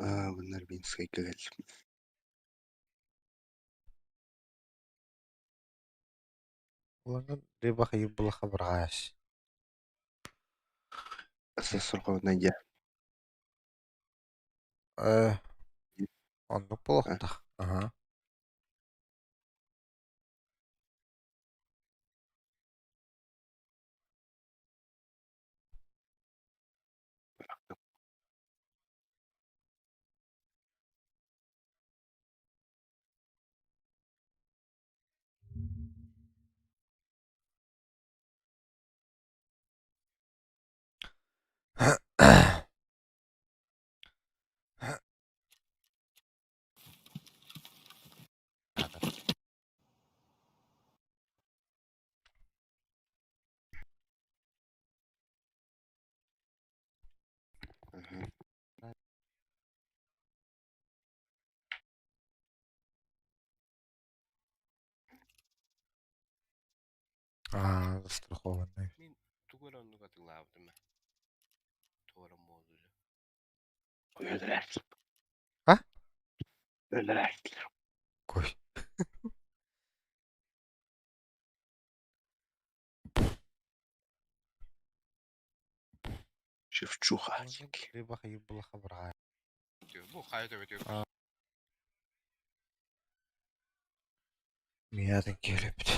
Аа, bunlar Минскайга кэллим. Ыллыҥ рыба хайыр булаха быраҕаайас. Сосорҕоһунан дьэ. Ээ, оннук А, буолуохтаах. Аһа. Аһа. Аа, застрахованный. Мин тугу эрэ оннук атыылаабытым ээ. Туора модулю. Өлөрөр. А? Өлөрөр. Кой. Шевчуха. Ыллыҥ рыба хайыр булаха быраҕаайас. Бу хайа төбөтүгэр Аа. Миятын киэлэппит.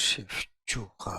Шевчуха.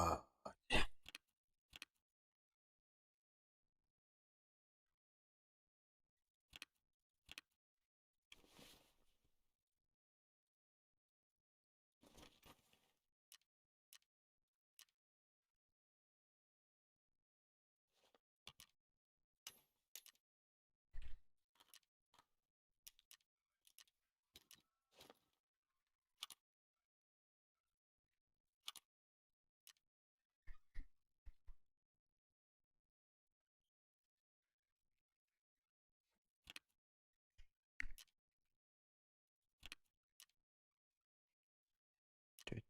Тү-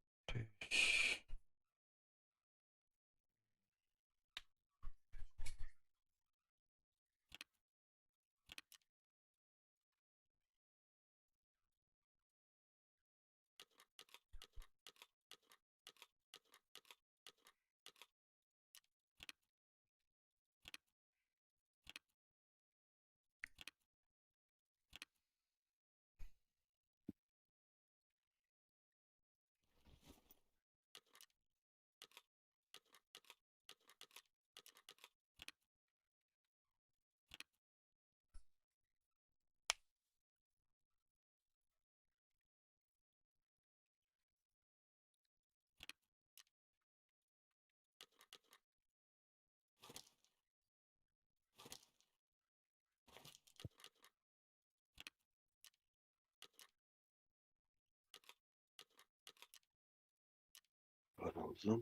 Ыллым.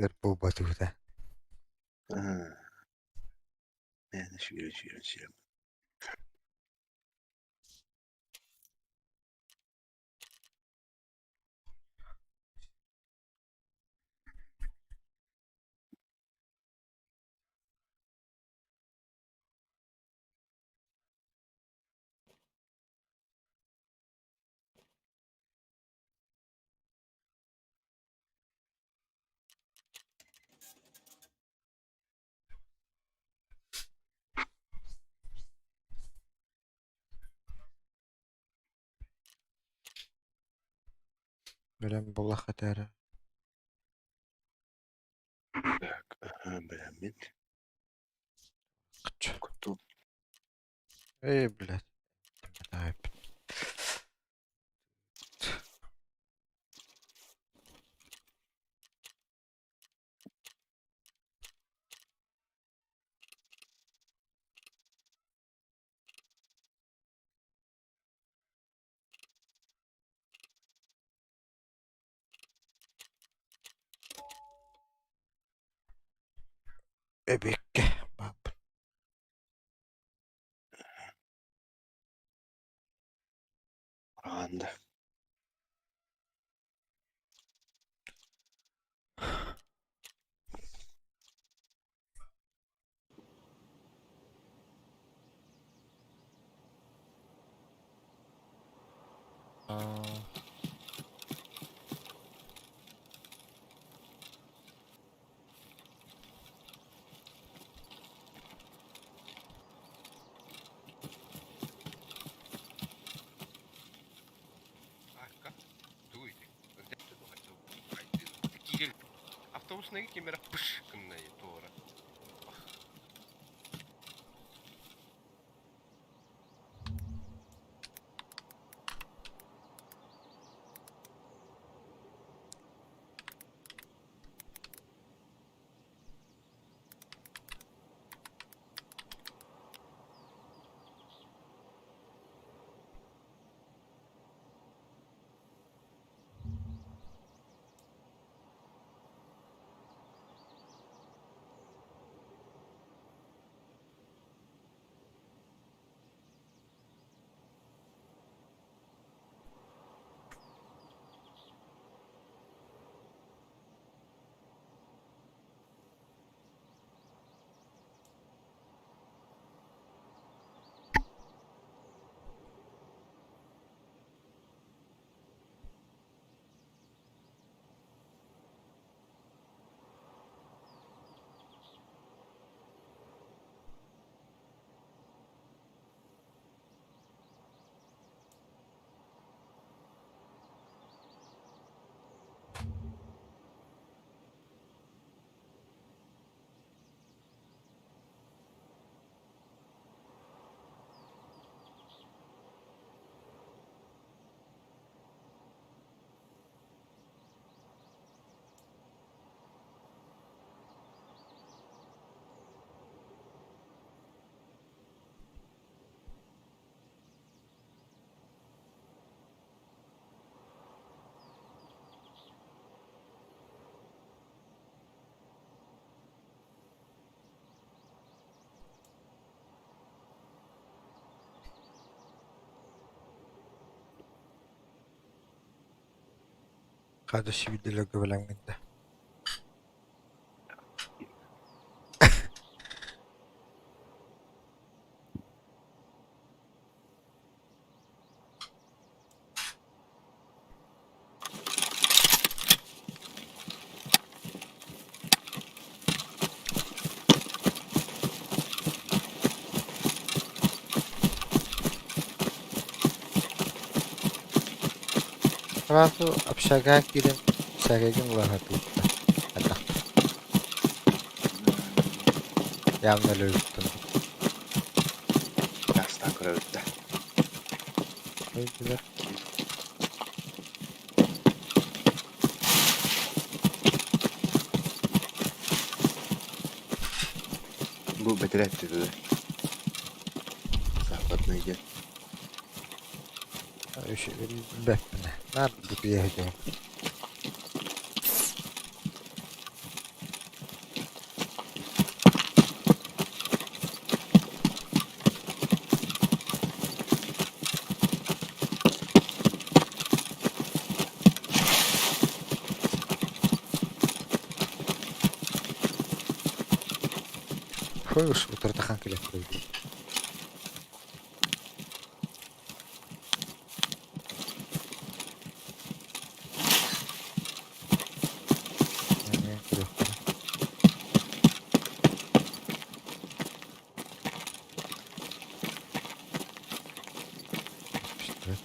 Өр буолбатыбыта. Аа. Мээнэ сүүрэн сүүрэн сүүрэн. Бэлэм буоллах этээрэ. Так, аха, бэлэммит. Куту Эй, блядь. Эбиккэ бааппын. Анда. Арка, тугуй Киирэн автобуснайга ким эрэ пыш гынна туора. Хата сүүрдэлэргэ бэлэмҥин да. Сразу общага киирэн сэрэгин уларытыыта элбэх. Явно өлөрүттэн. Астаан көрөбүт да. Өйдүлэр. Бу бэтэрээт түбүгэ. Западный диэн. Бэппинэ. Наар бутуйа сылдьабын. Хойус утарытахан кэлэ турар. Көрүөххэ. Пистолет.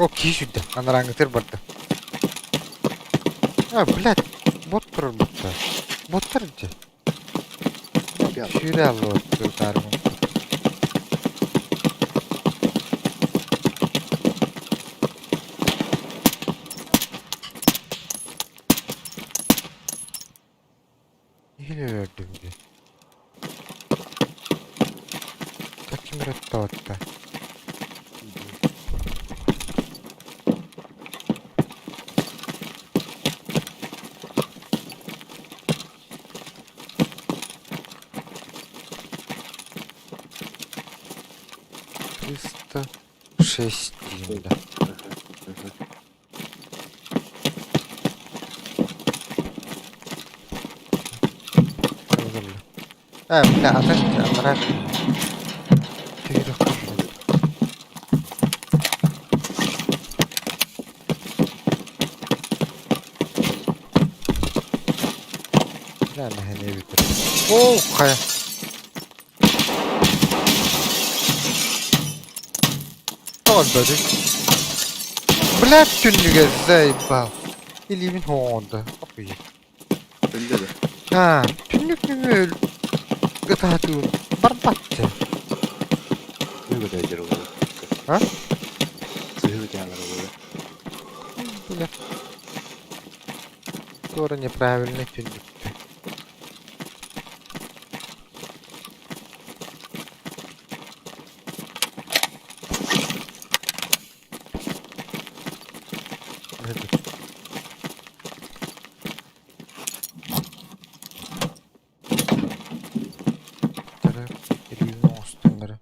О, киһи сүүрдэ. Анарааҥҥытыгар барда. А, блядь, бот турар бутта. Боттар дьэ. Сүүрэ аллыбат таарымын. Иһин өлөрдүм дии. Ким эрэ оттоотто. 306 да. Ээ, бля, атын анараа Бля, мэһэни эбитэр. Оо, хайа. Тоҕо өлбөтүй? Блядь, түннүгэ заебал. Илиибин хоҥоҕунда. Охуй. Өллө да. Аа, түннүк нөҥүө өл ытаатыын барбат дьэ. Сыһы бөтөйдөр буолар. А? Сыһы бөтөйдөр буолар. Бля. Туора неправильный түннүктэ. Илиини оҥостон эрэ.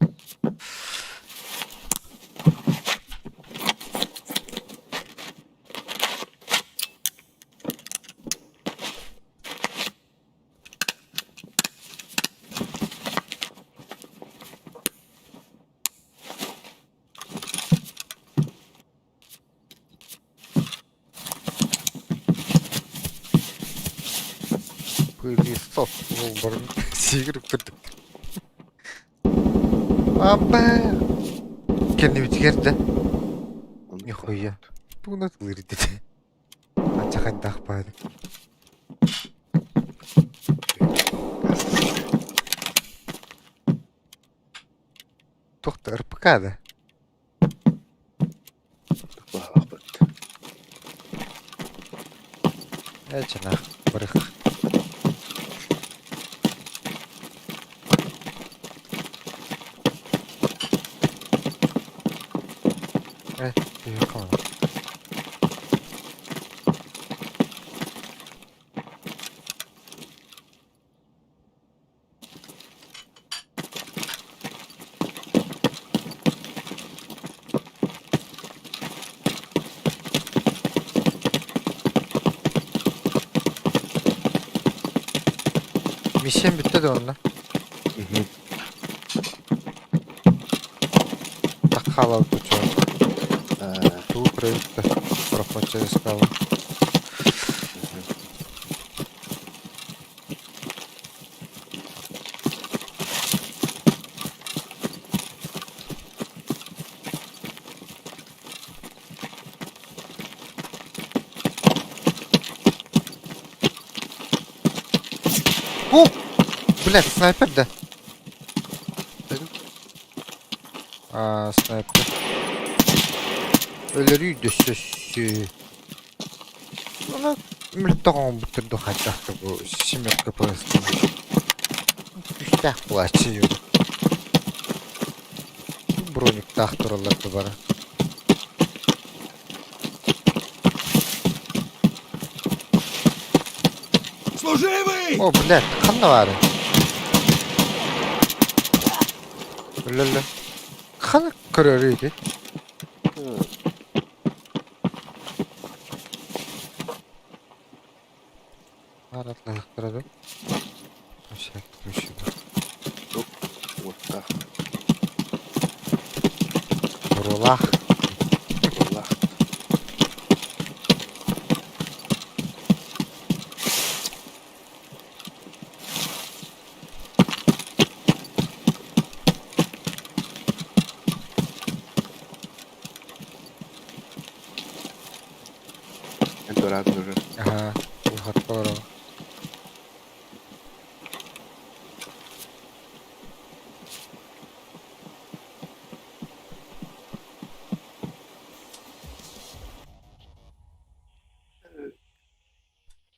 Пылесос буолбарын сиигир курдук. Апа! Кэннибитигэр да нихуя. Тугунан ылыр дии. Ачахайдаах баары. Туох да РПК да? Баһаахпыт. Ээ чанаах барых. Ээ, түһүөххэ маҥан. Миссиям бүттэ да онно. Так хаалабыт чуо. Тугу көрөбүт да проход через скалу. О! Блядь, снайпер, да? А, снайпер. Өлөрүү дөссөссү. Она мөлтөх оҥорбуттар дуу хайдах да бу семерка ПС-тан. Күүстээх буолааччы Брониктаах тураллар да бары. Служивый! О, блядь, ханна баарый? Өлөлө. Ханна көрөрүй ити? Аратлаһыктара дуу? Всякий Уоттаах. Буруолаах. Буруолаах. туораан турар. Аһаа, улахатта олороҕун.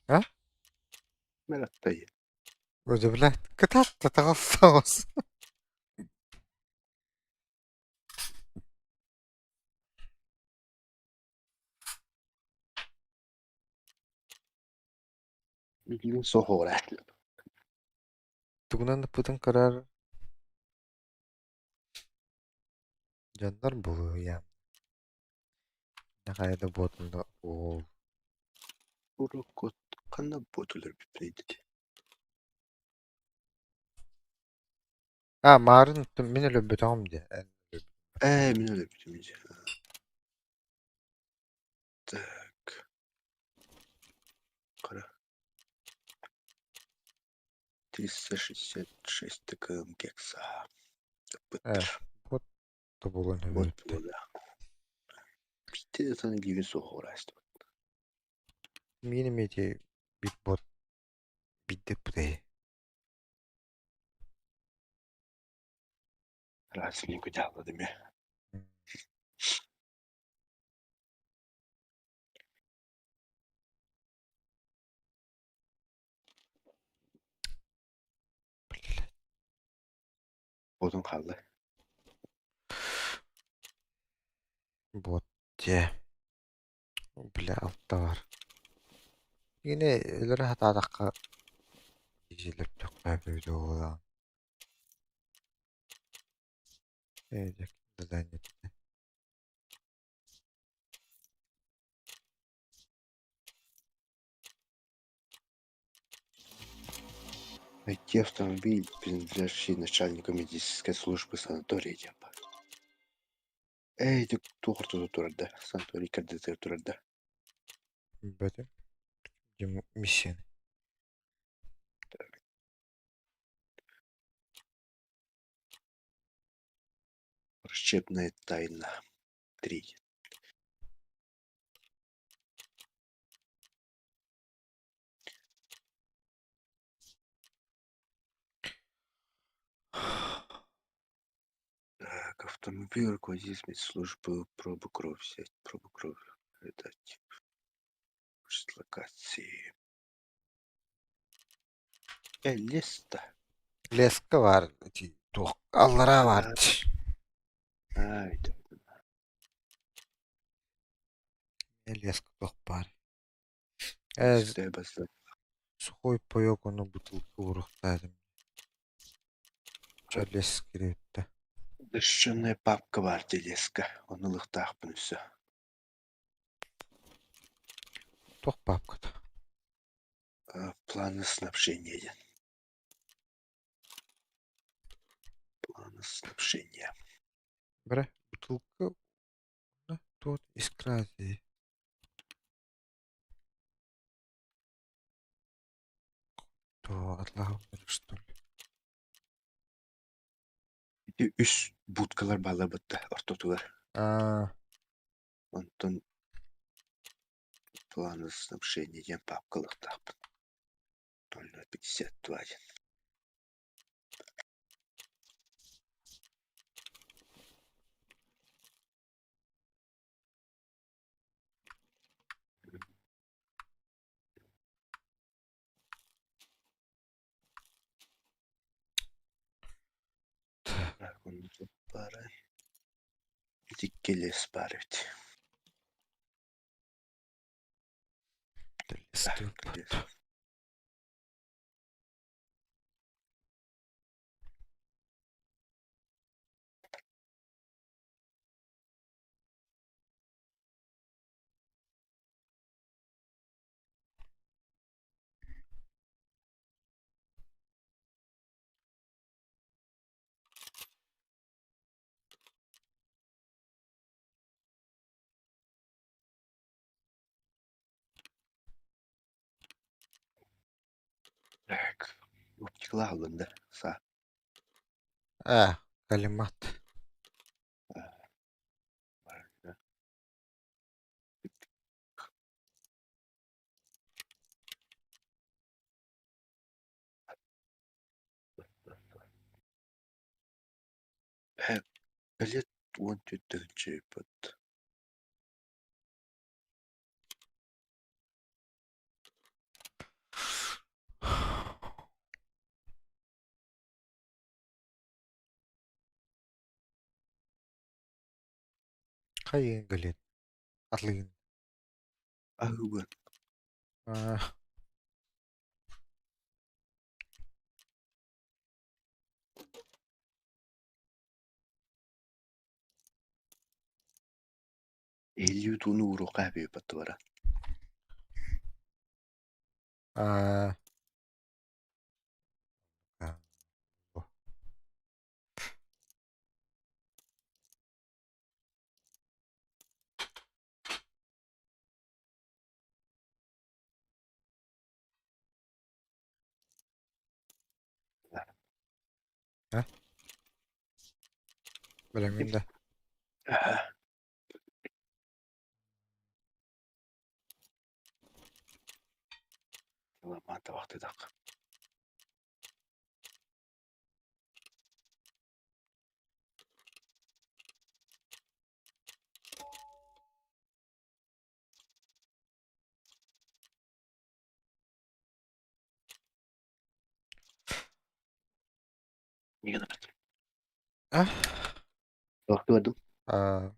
А? Мэлэттэй. Удивляет. Кытаатта таҕыс. Билигин суох оҕолоох. Тугунан ыппытын көрөр дьоннор булуйан. Хайа да буотунна уол. Уруккут ханна буотулар бүппүт А, маарын мин өлөрбөтөҕүм дии. Ээ, мин өлөрбүтүм дии. Так. Кара. 366 ткм кекса. Э, вот тобулун Вот өлөрбүттэ. буола. Биитэ да сан илиибин суох ураастыбыт. Мин эмиэ бит бот бидде путей. Раз мин күтэ мен. Блядь. Бодун хаалла. Вот те. Бля, алта бар. Yine өлөрө хатаатахха киһилэр буолан. Э, задание. Найти автомобиль, принадлежащий начальнику медицинской службы санатория диэн баар. Ээ, ити туох ортото турар да, санаторий кэрдэтигэр турар да. Бөтүм. Миссияны. Врачебная тайна. 3. Так, автомобиль руководитель медслужбы, пробу крови взять, пробу крови передать. Локации. Э, лес-то. Леска бар. Туох аллара бар. А, это. Леска туох бар. Э, Сте баста. сухой паёк ону бутылка уруктаатым. Чө лес кириэттэ. Дощаная папка бар телеска. Оны лыхтаахпын өссө. Туох папката. Планы снабжения диэн. Планы снабжения. Бре, бутылка тут искра дии. То атлаһым что ли. Ити үс будкалар баалар бытта ортотугар. А, Онтон планы снабжения диэн папка лыхтаахпын. 0052 диэн. Так, онно баарай. Ити келес баар эбит. Леска Лес. Так. Оптикала алынды. Са. А, калимат. Бар. Ээ, Кэлиэт 14 тыһыынча ыыппыт. Хайыын кэлиэт? Атлыгын. Аһыыбын. Аа. Эһиги тууну ууруохха эбит бара. Аа. Аа. А? Билэммин да. Ламаата вахтыдак. А? Вахтыбадым. Аа.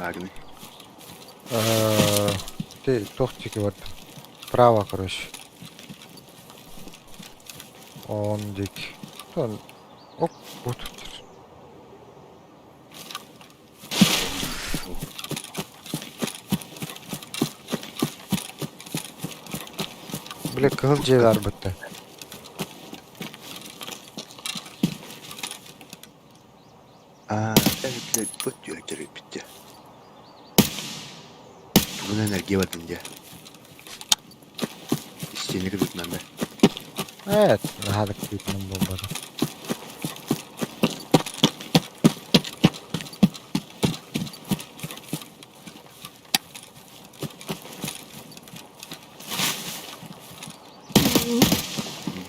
Ханна аагыный? Ты туох диэки бардым? Право, короче. Он диэки. Оп, вот тут. Бля, кыһыл дьиэ баар бытта. Аа, блядь, быт түһэртэрбит дии. Тугунан эргиэ бардын дии. Истиэнэ кытытынан да. Эт, наһаа да кытыытынан буолбата.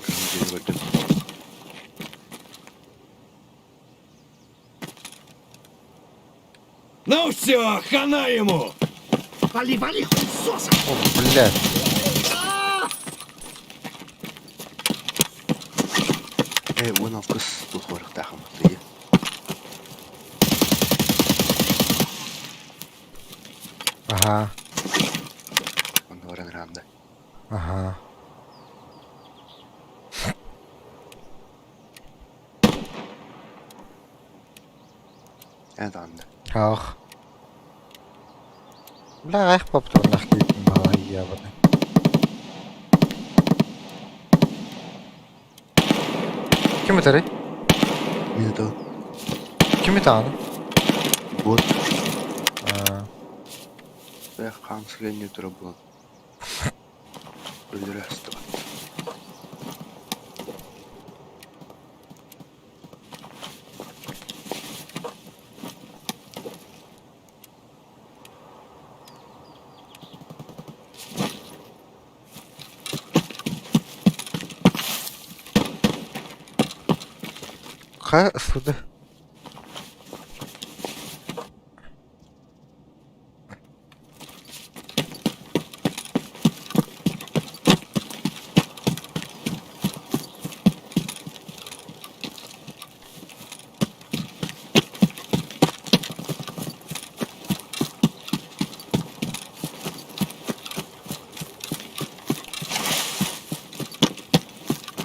Кыһыл дьиэни көрдүм. Ну все, хана ему! Вали, вали, хуесоса! О, блядь. Ээ, 16 туох барыахтаахым тыйы. Ага, Онно баран ыраанда. Ага. Эн даҕаны. Ах. Бля, эх, поптурнах киитин балайябыны. Ким ытарый? Мин ытабын. Ким ытаҕыный? Бот. Аа. Эх, хаамсыга инньэ турар буолан. Өлөрө астыбат. Хайа ысыды.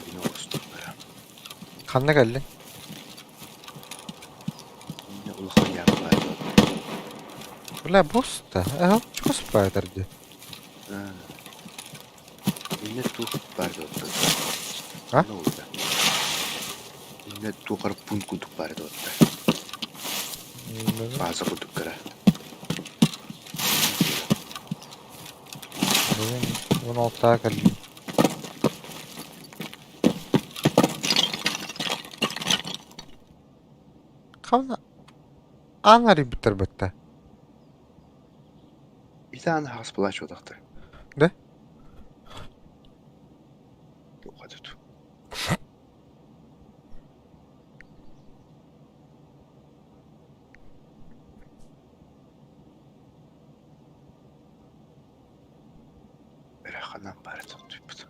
Мин оҕустум бара. Ханна кэллиҥ? Инньэ улахан яма баар. Бля, босс-то. Ага, чего спайдер дии? Аа. Инньэ туох баар дуоттан? А? Онно уурда. Инньэ туох эрэ пункт курдук баар дуотта. Бааза курдук кыра. Бүгүн 16-ға кэллим. Ханна аан арыйбыттар бытта. Ити ааны хаҕыс былааччылатахтар. Да? Туох тут. Эрэ ханан баара тохтуйбут.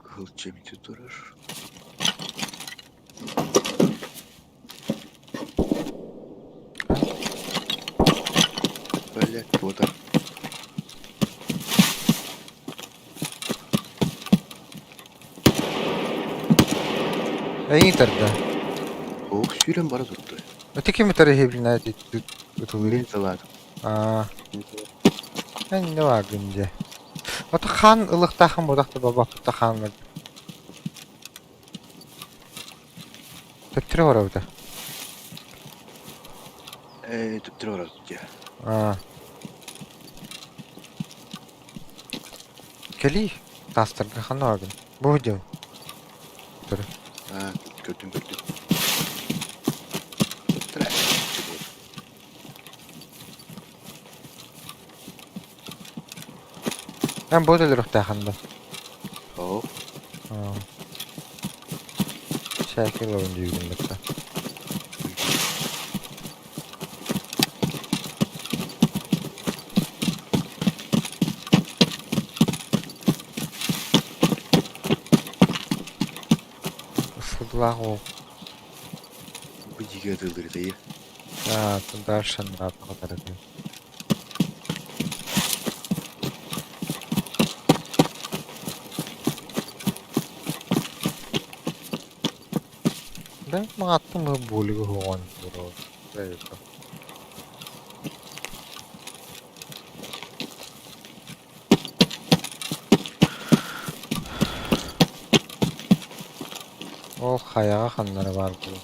Кыһыл чэмити турар. Блядь, туота. Эйин тарда. Ох, сүүрэн бара турду. Ити ким ытары иһибилинэ ытылыыр? Мин ыталаатым. Аа. Мин ыталаатым. Эн не бааргын дьэ. Ото хаан ылыктаахын буолах да бабаппыта хаан Төттөрү барабыта. Ээ, төттөрү барабыт дии. Аа. Кэлии, таастарга ханна барабын? Бу диэн. Төттөрү. Аа, көрдүм көрдүм. Эн бу өлөрүөхтээхин да. Оо. Аа. Сээки ылабын диигин батта. Сыдлаах уол. Бу дьигэ атыылыыр Аа, дальше нравится. Да, маҕаттым буулугу уһуоҕун Ол хайаҕа ханнара баар буолуо.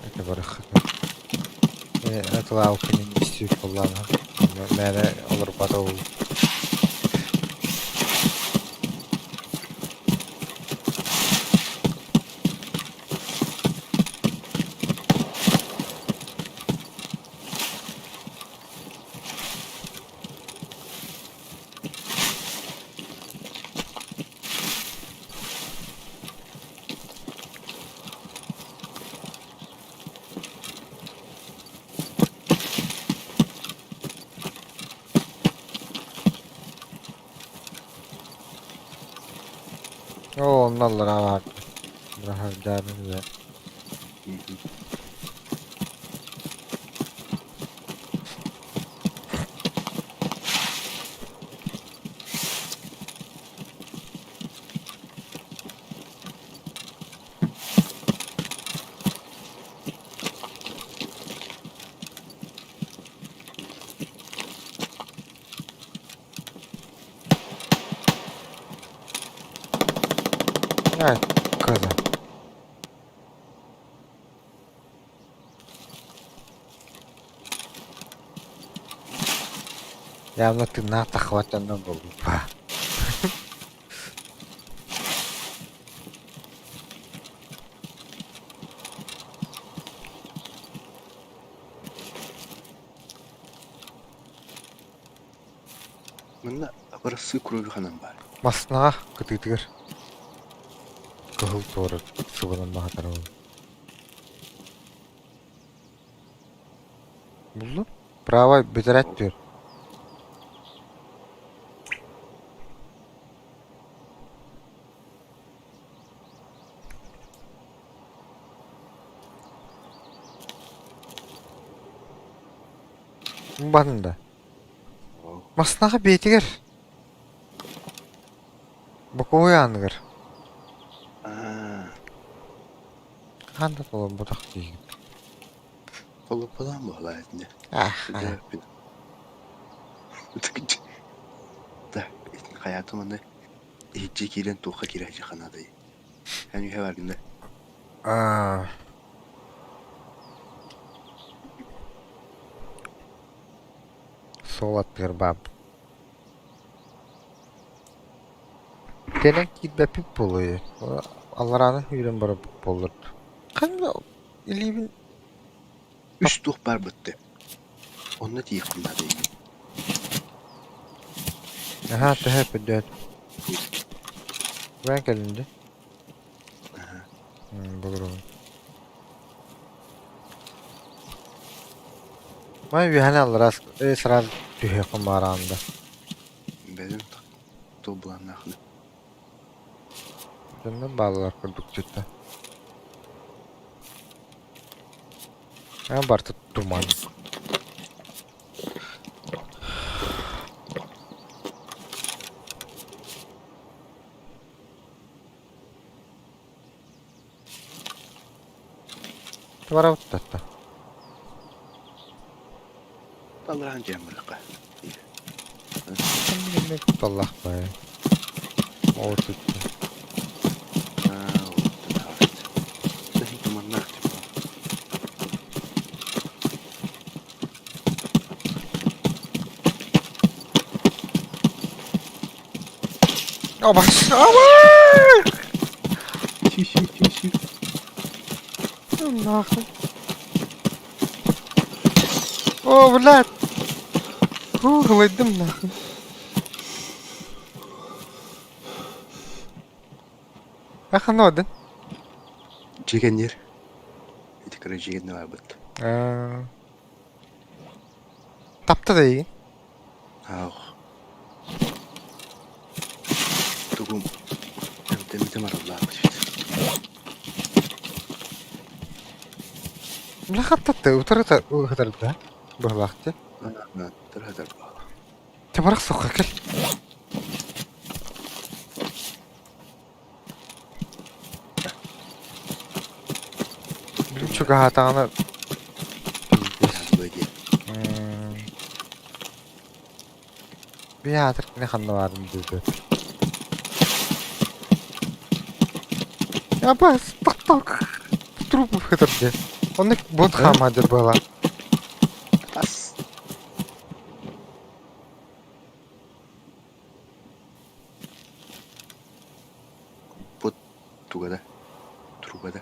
Это барахата. Атылаалкын инвестиция буоллаҕына мээнэ олорбото ол. Оо, онно аллараа баар. Быраһардаарыҥ Ээ, кыза. Явно тыыннаах таххыбат дьоннор буолбуппа. Манна образцы крови ханан баар. Маснаҕа кытыытыгар кыһыл туора сыбанан баһатарабын. Буллум. Правай бүтэрээт түөр. Батын да. Маснаҕа биэтигэр. Боковой ааныгар. Аа. Хаан да толорботох диигин. Холоппалаан буолаа итиннэ. Аах. Так, хайаатым аны иһирдьэ киирэн туохха киирээччи ханаадай? Эн үһэ бардын да? Аа. Суол аттыгар бааппыт. Кэлэн киирбэппит буолуо алларааны үүрэн барарбыт буоллар. Ханна илиибин Үс туох баар бытты. Онно тиийиэхпин наада Аһаа, төһө өппөдөөт. Бэйэн кэллин дии. Булурум. Май үөһэни аллараа сразу түһүөххүн баҕараҕын да. Бэйэм тыл былааннаахпын. Дьоннор бааллар курдук дьиттэ. Эн барыта туман. Барабыттатта. Таллаан дьиэм барыахха. Кутталлаах бай. Ол түттэ. Аа, оттон Сәһин туманнаах типа. Абас! Абай! Си-си-си-си. Нахуй. О, блядь! Фу, ылайдым нахуй. Ахана один. Дьиэгэннир. Ити кыра дьиэгэнни барбыт. Тапта да игин. Аах. Тугум эмтэммитим араллаабыт эбит. Бля хаттатты утары ыһытарда быһылаахты. Тырһатар Табарах соққа кел. Билим чугаһаатаҕына диэн. Биһаатыр кини ханна баарын билбэт. Абас, тохтоо. Труп хытар диэн. Оннук бот хаамаадыр буола. Ас. Бут туга да. Труба да.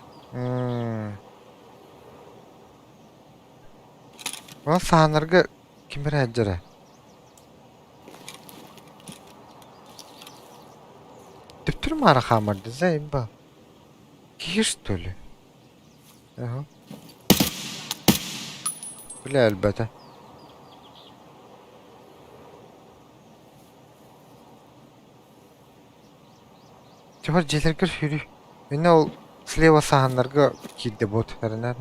Ол саанарга ким эрэ сылдьара. Төптөрү маара хаамарды заебал. Киһи что ли? Ага. Бля өлбөтө. Чопар дьиэлэргэр сүүрүү. Иннэ ол слева саһаннарга киирдэ бот эрэнээр.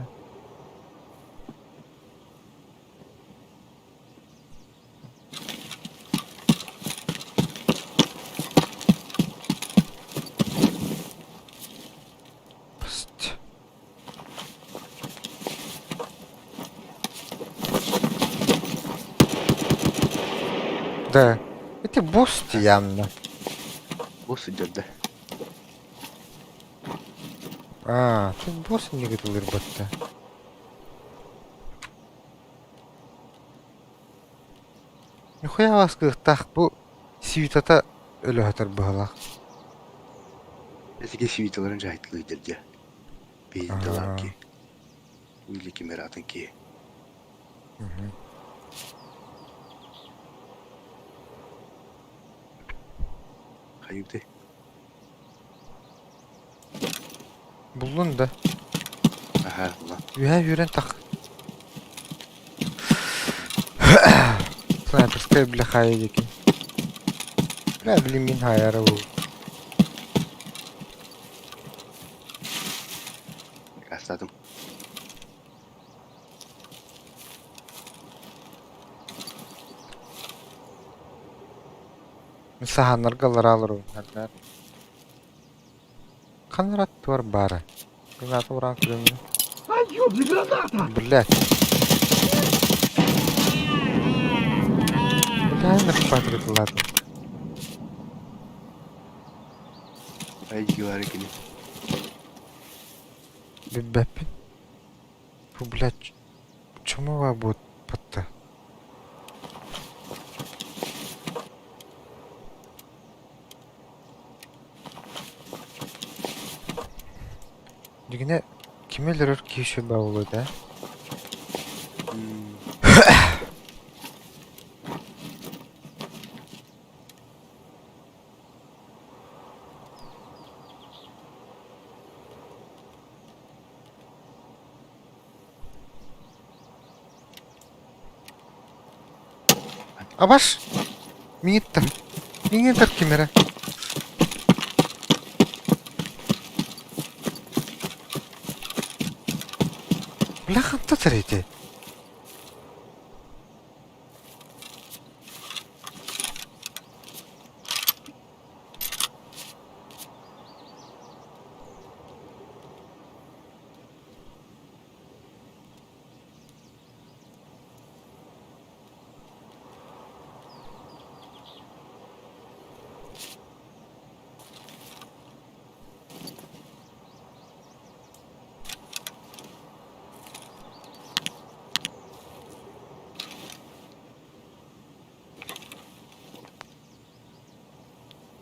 Пст. Да. Это босс явно. Босс идет, да? А, тут босс не готовый батта. Нихуя вас кыахтаах бу свитата өлөһөтөр быһалаах. Эсиге свиталарын жайтылы дьэ. Биир ки. Или кимератын ки. Хайыты. Буллун да. Аха, ла. Үһэ үүрэн тах. Снайперская бля хайа диэки. Бля блин мин хайара бу. Кастадым. Саһаннарга лараалар уһуннардар. Ханна туар баара. Граната ураан күлүмнү. А ёбли граната! Блядь. Бля, нахпатрит ладно. Ай говори кини. Билбэппин. Фу, блядь, чумова будет батта. Дигине ким өлөрөр киһи сүбэ буолуо да? Абаш! Миҥиттэр. Миҥиттэр ким эрэ. Бля хантан сэрэйдэй?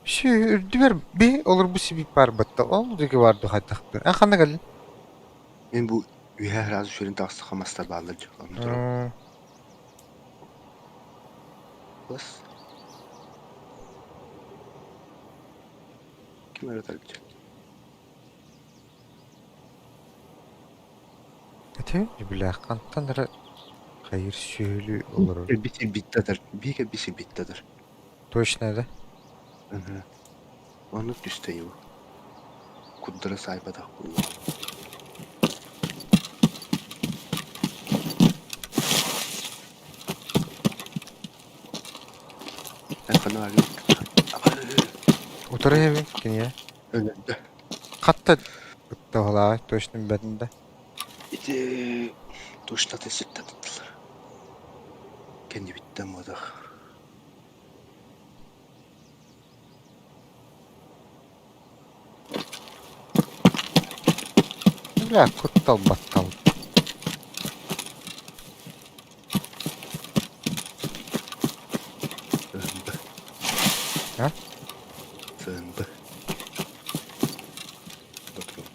Үрдүбэр би олорбут сибип баар батта. Ол диэки бар ду хайдахты. Эн ханна кэллин? Мин бу үөһэ сразу сүрүн таҕыстахха мастар бааллар дьэ, онно турабын. Бас. Ким эрэ тарбыт. Ити бля хантан эрэ хайыр сүөлүү олорор. Кэлбит сирбиттэтэр. Бии кэлбит сирбиттэтэр. Точно да? Мгм. Оннук түстэ его. Курдара саайбатах буолуо. Эн ханна бааргын? Утары эбин киниэ. Өлөрдө. Хатта ыттаһылаа точно билбэтин да. Ити точно сиртэн ыттылар. Кэннибиттэн буотах. Бля, куттал баттал. ФНБ. А? ФНБ. Патрон.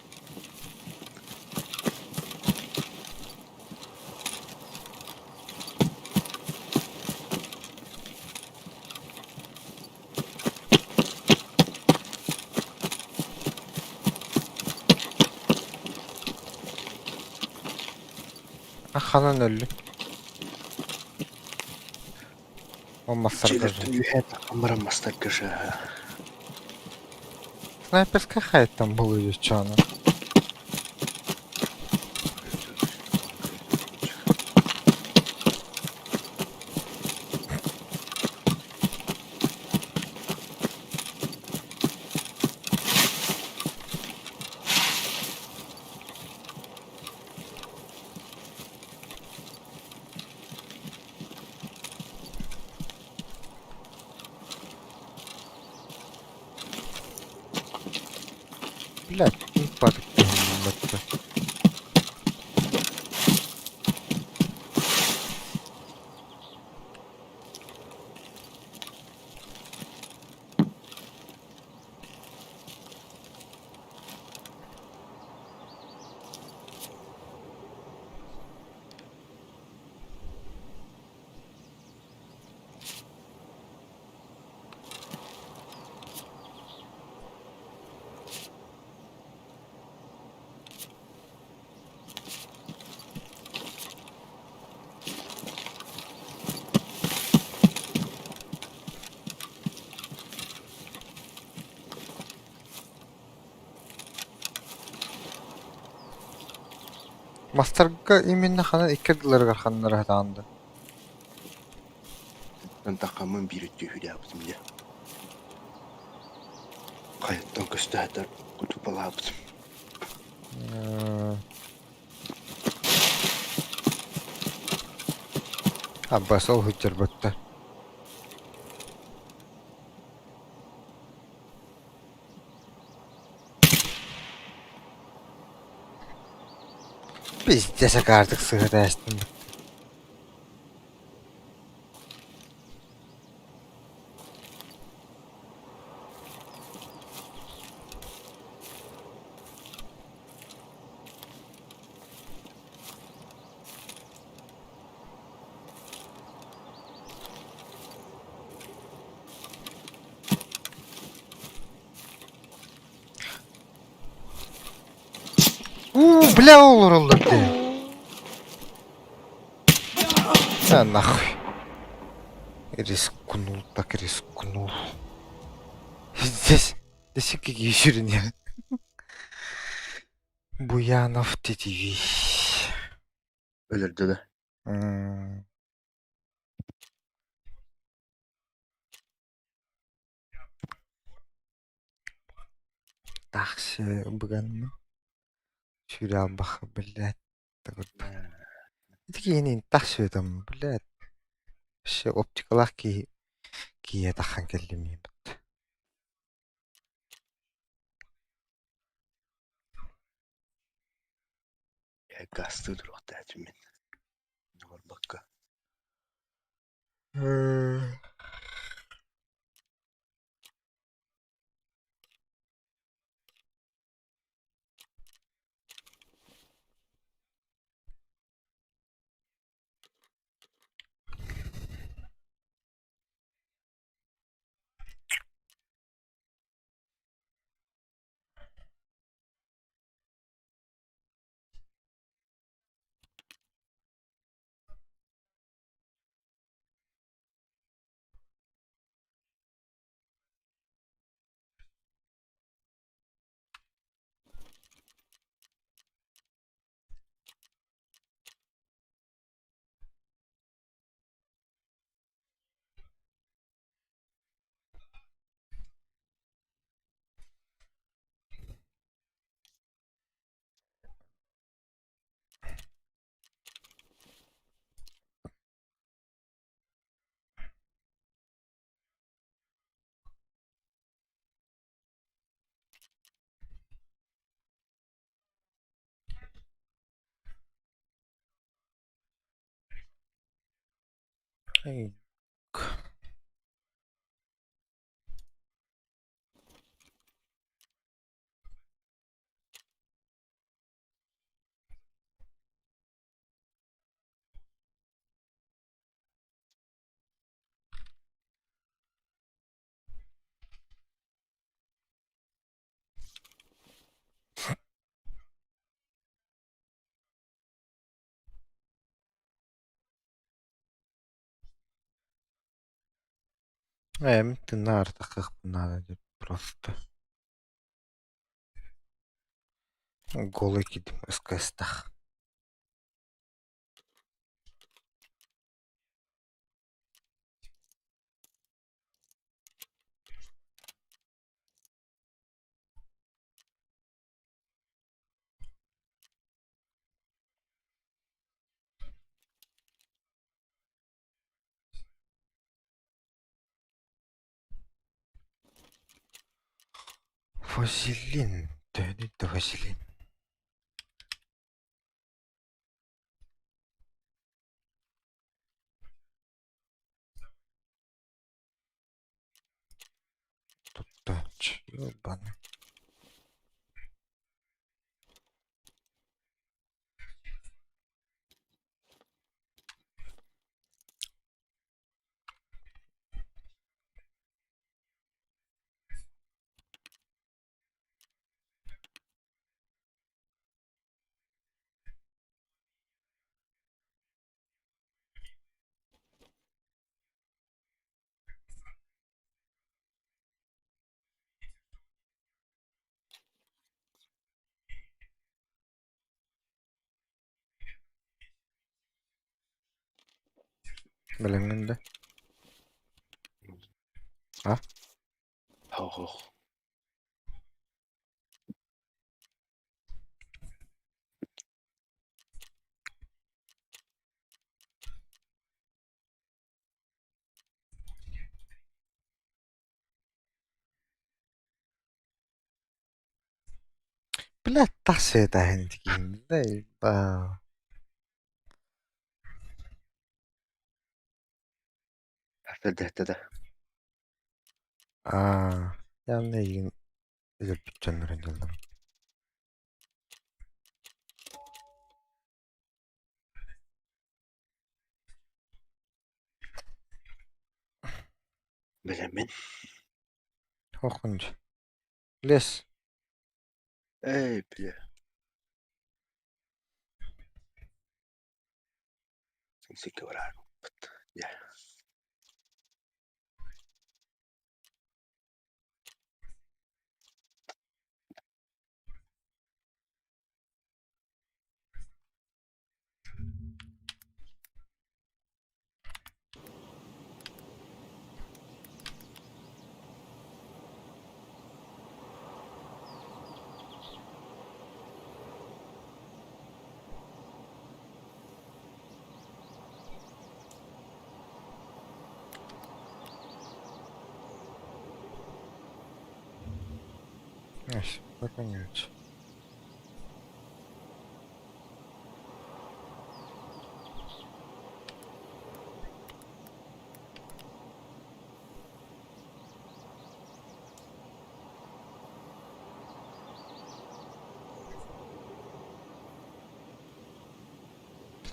Ханан өллү. Ол мастарга. Дьиэлэртэн үөһээ таххан баран мастарга шаһа. Снайперскай хайаттан булуйу чону. Блядь, упадок батта. Мастарга именно ханан икки ардыларыгар ханнара сатаан да. Таххаммын биир өттү үһүлээбитим дьэ. Хайаттан көстөөтөр кутупалаабытым. Аббас ол сылдьарбытта. Пиздец акаардык сыһыта эстим. Уу, бля олороллор дии. Да нахуй. Рискнул так рискнул. Здесь здесь какие ширине. Буянов ТТВ. Өлөрдө да. Тахсы быганна. Сүрэ блядь. Ити киһини тахсыытым, блядь. Вообще оптикалаах киһи киһи таххан кэллим диэбит. Гастыы туруохтаатым мин. Барбакка. Эй, Эм тынаар надо просто. Голый кидим СКС-тах. Вазелин. Да вазелин. Тут ёбаный. Билэҥҥин да? А? Хоох. Блядь, тас этаһын кииннэ ба. Да. Аа, явно игин өлөрбүт дьоннорун дьоллорун. Билэммин. Хохунж. Лес. Эй, бля. Сикке бараар. Я. Ась, наконец.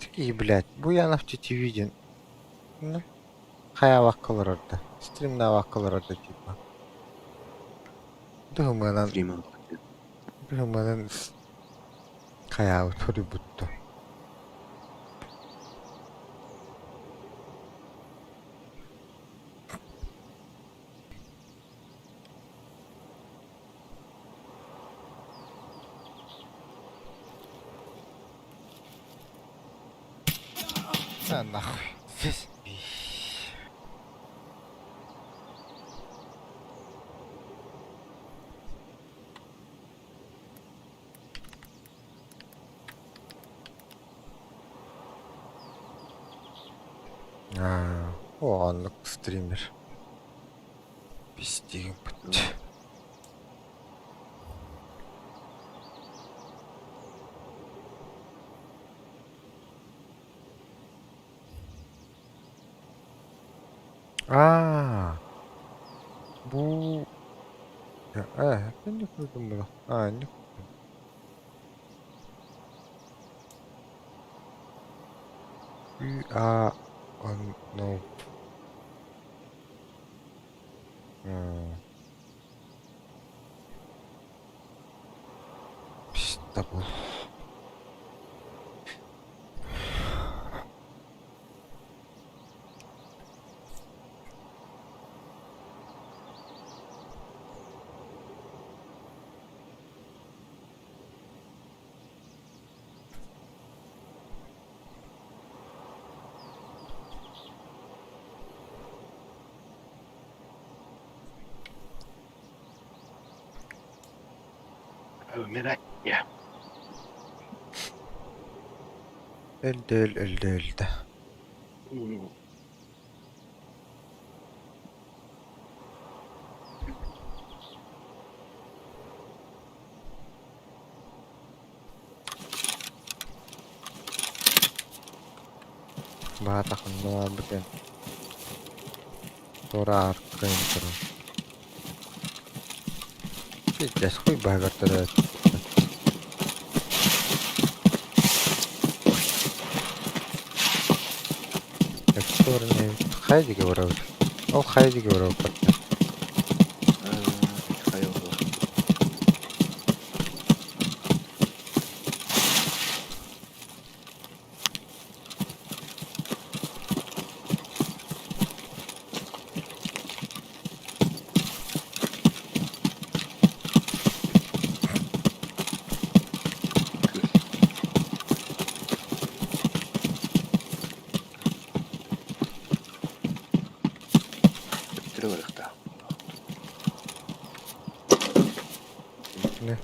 Такие, блядь, Буянов виден. Ну, хайа ваккалар орда. Стримна ваккалар орда типа. Духуманан, Стрима. духуманан хайа тури бутту. А, нахуй. Здесь. А, о, оннук стример. Пиздигин бут. Аа, бу э, это не было. А, не U A no. Пиздабол. Умирать я. Өлдө өлдө өлдө. Баатахынна бүтэн. Туора аркайын турар. Пиздец, хуй баһыгар төрөөт. Эксторный хайа диэки барабыт? Ол хайа диэки барабыт? Хайа буолуо. Төптөрү барыахтаах. Не?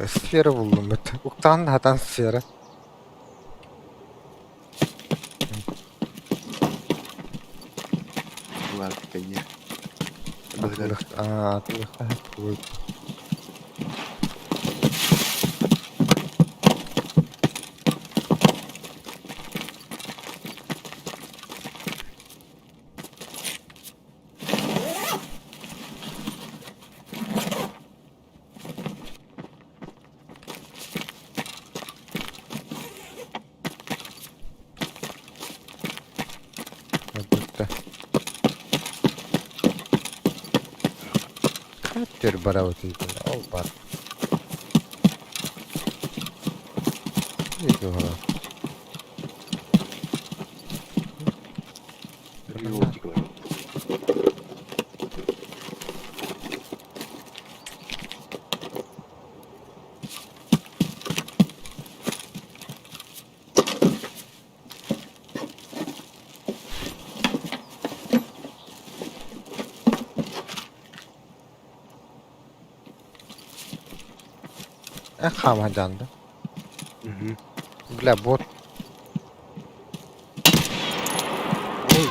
Сфера буллум бит. Уктаан хатан сфера. Булар кэннэ. Атылых, аа, атылыхта буолбут. Бүттэ. Хаттер барабыт ол бар. Эн хаама дьаанда. Бля, бот. Ой.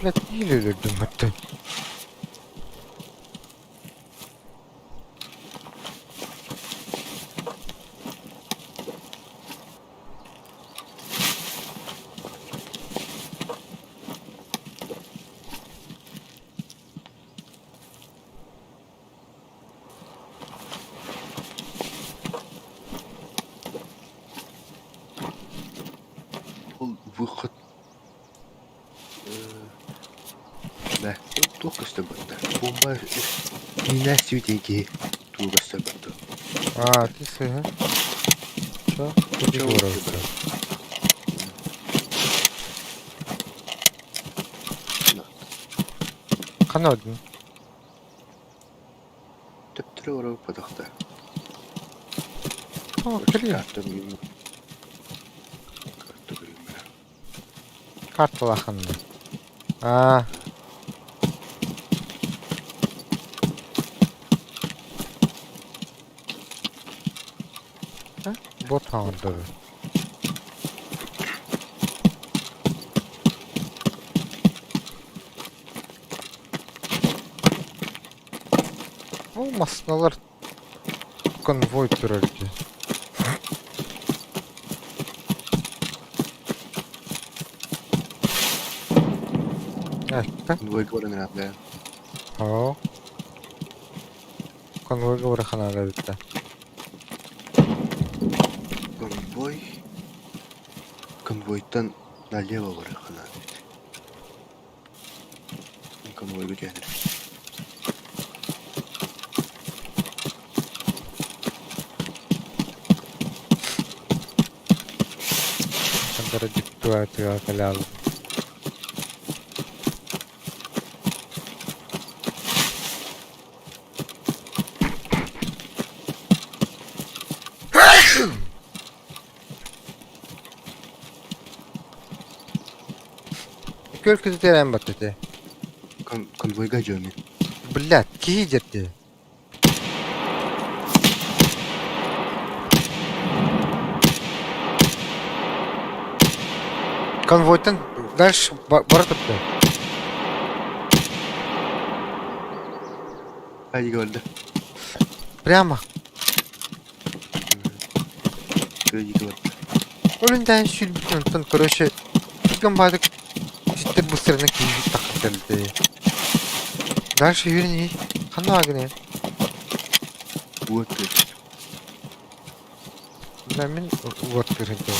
Блядь, еле өлөрдүм оттон. Ол выход Да, туох көстөр батта. Бомба мина сүүтеги туох көстөр батта. А, ты сыһа. Чё? Куди Чё барабыт? Ханна один? Төптөрө ороо падахта. О, кэлиэ. Карта билим. Карта билим. Карталаханна. А. Бот хаҥырдыбы. Ол массыыналар. Конвой турар дии. Айта. Конвойга баран ыраатта. Оо. Конвойга бараханаада эбит да. Конвой. Конвойтан налево барыахха наада эбит. Конвойга түһэн эрэр. Хантара диктуа тыа кэлээл. Көр күтүтэрэн батты те. Конвойга дьоми. Блядь, киһи дьэрди. Конвойтан дальше бара турда. Hadi gördü. Прямо. Hadi gördü. Ölünden сүүрбүтүн онтон короче түргэн баадык ситтер быстарына киһи тахтарды. Дальше yürü ханна агыны. Вот это. Бля мин уот көрүнтө.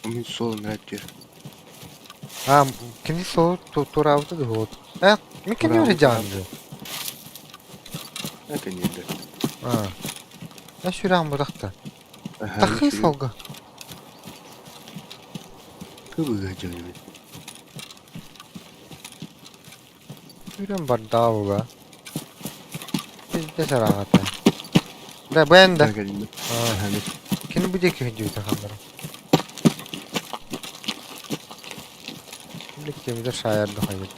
Мин сол нраттер. А, кини сол тураабыта да вот. Э, мин кини Тураабыта. өрө жаанды. Это не да. А. Я сүрәм бутакта. Ага. Тахы солга. Кыбыга дьоми. Сүрәм бар дааула. Бизде сарагата. Да, бен да. Ага. Кини бу диэки хүндүбүтэ ханнара. Билик шаярды хайыр.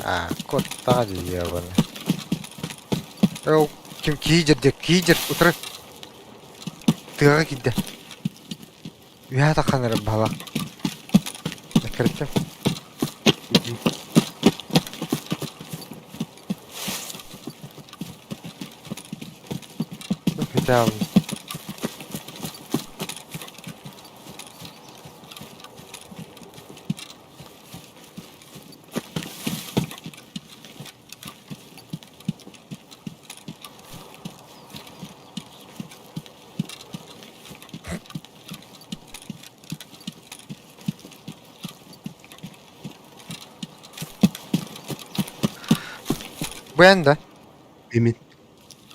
А, кот таади ебаный. Оу, ким киижер де киижер утра. Тыга кидде. Үһә таханыр бала. Кірттім. Күтәм. Бу да. Эмин.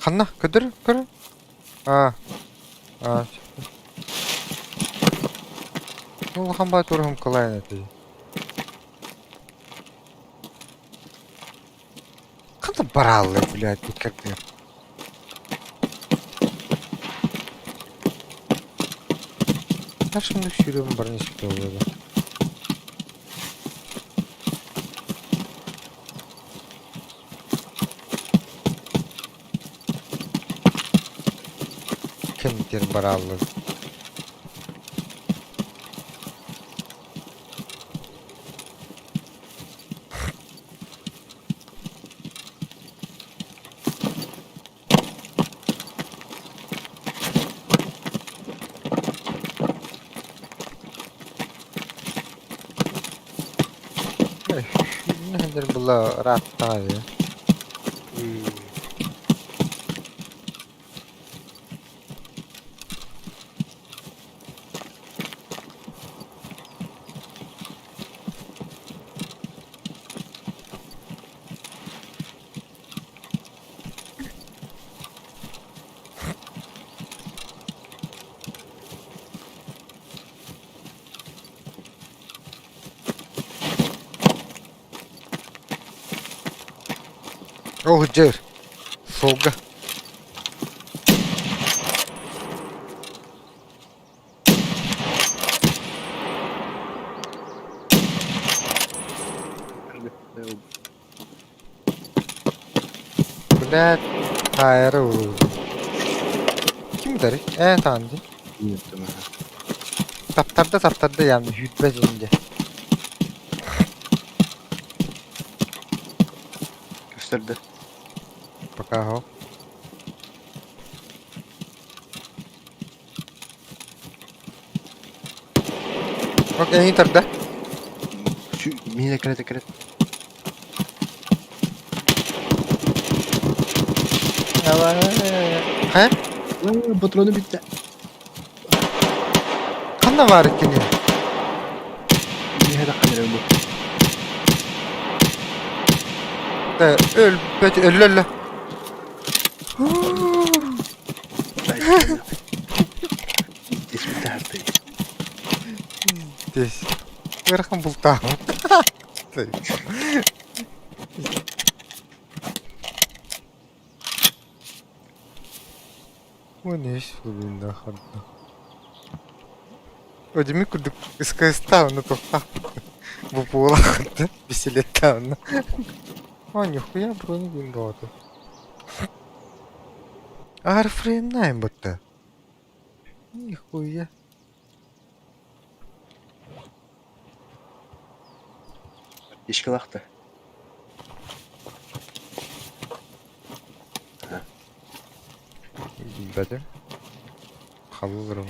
Ханна, көдөр, көр. А. А. Ну, хамба турхум калайна ты. Ханта баралы, блядь, тут как ты. Нашым сүйрөм бар несіп болады. Кемдер баралы. Нехендер була раттаады. О, жер. Солга. Блядь, хайра уу. Ким ударый? Ээ таан дии. Таптарда таптарда яғни hütbe дьиҥде. Gösterdi. Пока ho. Bak en iyi tarafta. Şu mine kere kere. Хайа? Патроны bitti. Ханна баар кини? Миэхэ да ханна бу. Да өлбөт өллө өллө. Здесь. Ыарахан бултааһын. Уон үс глубина харда. Одими курдук СКС-та онно туохтаах бу буолаахыт пистолеттаа онно. А нихуя брони диэн бөҕөтө. Арфреймнаем батта. Нихуя. Ишкалахта. Билбэтим. Халылырым.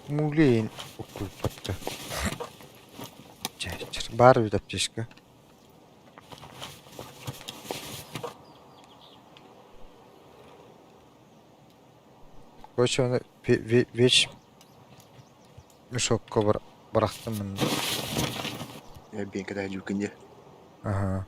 Мулейн уккуйбатта. Чэ, баар эбит аптечка. Короче, оны вещь мешокка бырахтым мын. Биэнкэ дьүүкүн Ага.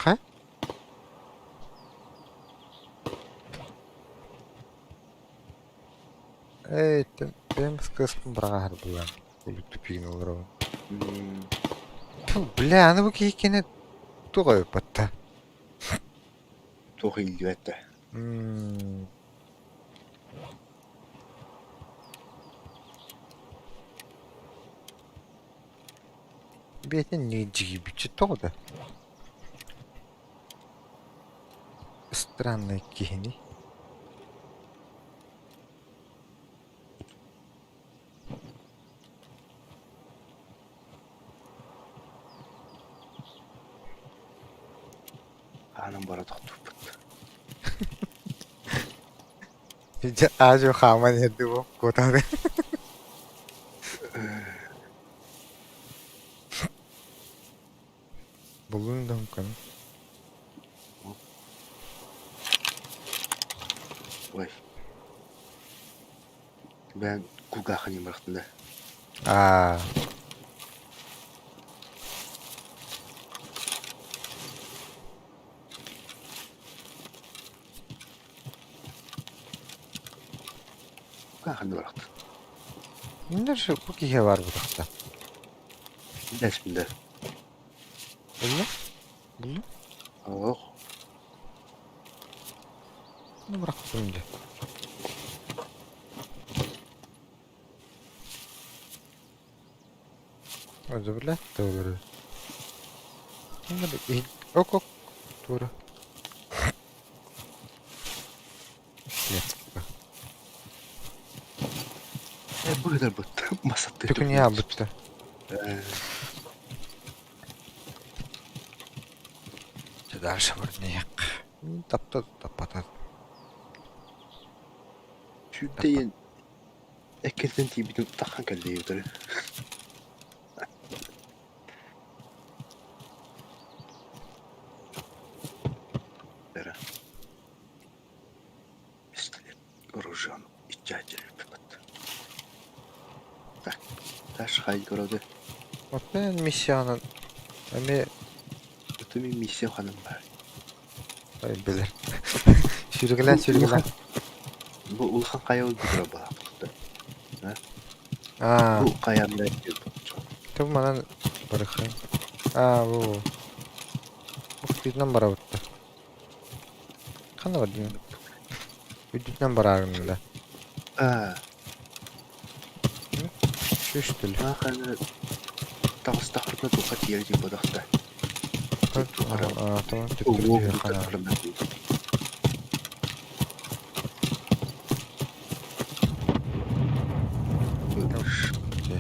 Хайа? Эй, бэйэм кыыспын быраҕа сырдылаан тупигин олоробун. Тьфу, бля, аны бу киһи киэнэ туох ойуппатта? Туох ииллибэт да. Бэйэтин дьигийбиччэ тоҕо да? Странный киһини. Аанан бара тохтууппут. Дьэ, аа-дьуо хааман иһэрдии буо куотаары. Буллун да хунканы. Ой. Бэйэн кулгааххын ньымырахтын да. Аа. Кулгааххын ньымырахтын. Кинилэр бу киһи баар бутахта. Дэспин да. Булла? Булла? Олох. Ну бырахтым дьэ. Удивлять да Ок-ок. Туора. Э, быһыдар бытта. Масатты. Түкүнү бытта. Дьэ дальше барнайык. Тапта таппата. Сүүрдэйин эккиртэн тиийбитин таххан кэллэ утары. Эрэ. Пистолет, оружие иччааччы Так, дальше хай көрөдө. Оттон миссиянан эмиэ Это мин миссия ханым бар. ай билэр. Сүүрүгүлээн сүүрүгүлээн. Бу улахан хайа өлбүтүрэ балааппыт. Аа, Бу хайаан тыл манан барыххай. Аа, бу. Бу кытыытынан барабытта. Ханна бардын? Үрдүтүнэн бараарым да. Аа, Сүүс төл. мааханы таҕыстахпытына туохха тиийэр дии буолуохта. Туох эрэ Аа, тоҕо төттөрү уҥуох түһүөххэ наада. Дьэ.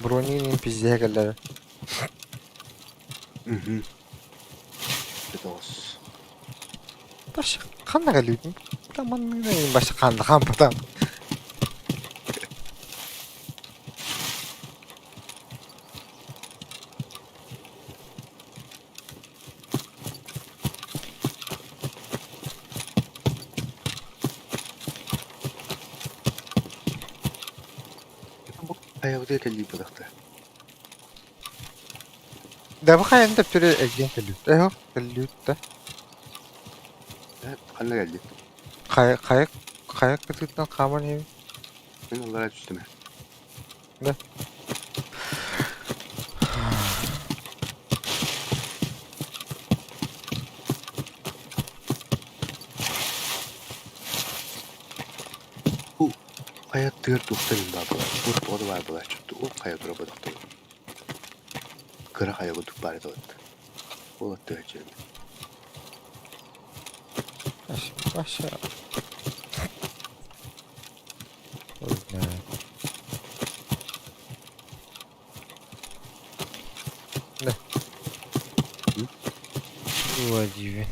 Бронигин пиздеһэ кэллэ. Мгм. Тоҕус. Баш ханна кэлбитин? Таманныгын баш ханна хампатам. Айабытыгар кэллии буолуохта. Да бу хайан төптөрү эргийэн кэллибит. Эһо кэллибит да. Э, ханна кэллит? Хайа хайа хайа кытыытынан хааман иһэбин. Мин аллараа түстүм ээ. Да. Бу хайа тыыр туохтан иһин баар буолар? Бу тоҕо да баар буолааччы. Ол хайа тура бодохтор. Кыра хайа курдук баар этэ вот. Ол аттыгар дьиэбит. Вообще. Ой, знаю. Да. Владимир.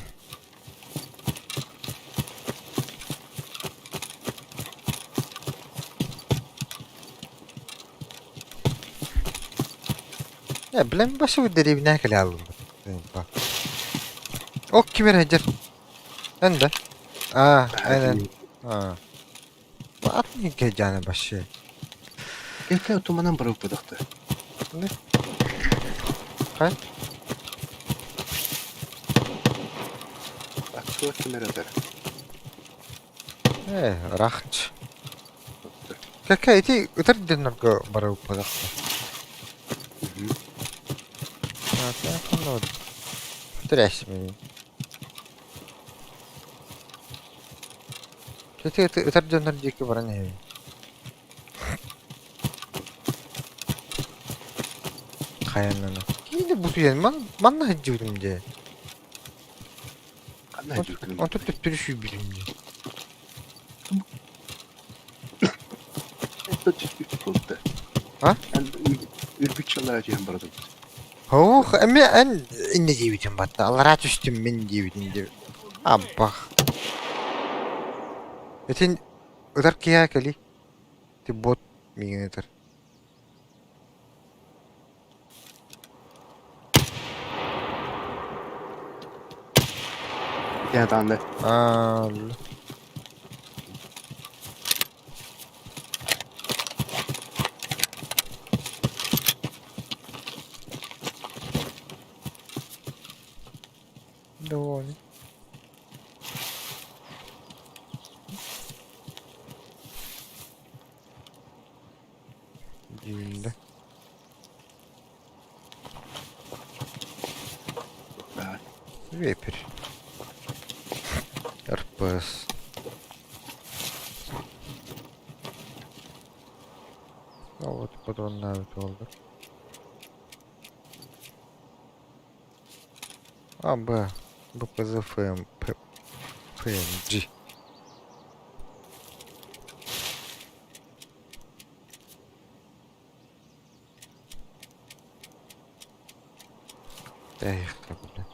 Я, блин, башы дэриэбинэ кэлэ хааллым. Ок ким эрэ сылдьар. Эн да? Аа, эн Аа. Атын кэдьааны башы. Это туманан барыппытахта. Хай? Атсуа ким эрэ этэр. Ээ, ыраахч. Кэккэ ити ытар дьоннорго барыппатахта. Трэш мин. Ити ытар дьоннор диэки баран иһэбин. Хайаннана. Киинэ бутуйан ман манна сылдьыбытым дьэ. Ханна сылдьыбыккын? Онтон төттөрү сүүрбүтүм дии. А? Үрбүччэ аллараа түһэн барытым. Ох, эмиэ эн иннэ диэбитим батта. Аллараа түстүм мин диэбитин диэбит. Аббах. Итин ытар киһи кэлий. Ти бот миигин ытар. Я даҕаны Аа, Довольно. Дьиҥдэ. Вепрь. РПС. Ну вот патроннаабыт буолла. А, Б. БПЗ ФМ. П. ФМГ. Эх, бля.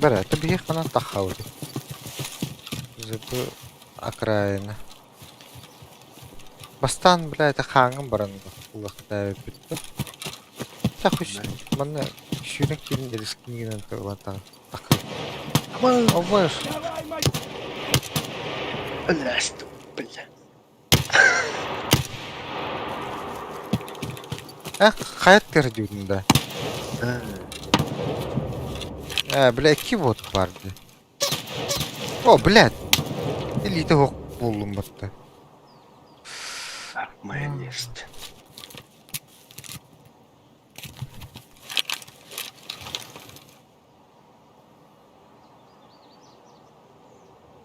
Бара, это биһи ханан таххабыт. Зыбы окраина. Бастаан, бля, это хааҥҥын баран улахтаабыппыт. Тахус, манна сүүрэн киирин рискнигинэн тыллан таххабыт. Обоешь. Давай, мать! Бля, что, бля. Эх, хайа тердүүтүн да. Э, бля, икки бот бар дии. О, блядь! Илиитэ суох буоллум батта. Майонез.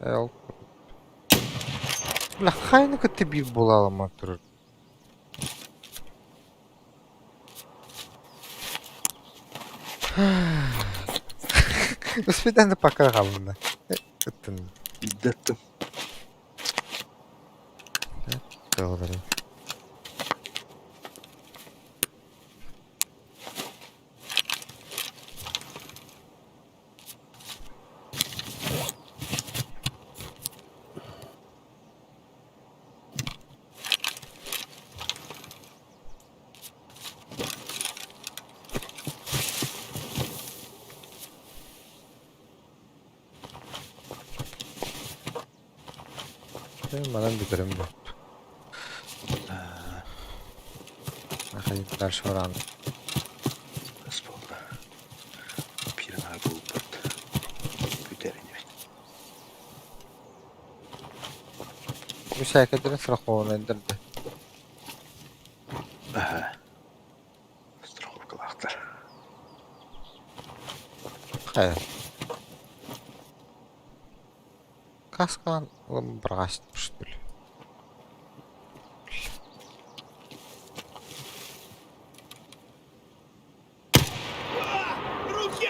Э, ол Бля, хайаны кытта биир буола турар. До пока хаалла. Ыттын. Биирдэ ыттым. Тыллары. Манан бүтэрим буолт. Дальше баран. Хас буолла? Биир аҥаар буолбут. Бүтэр инибин. Бу сээкэдэрин страхованайдар да. Аһа. Страховкалаахтар. Хайа. Каскаан ылан быраҕааччы что ли? Руки!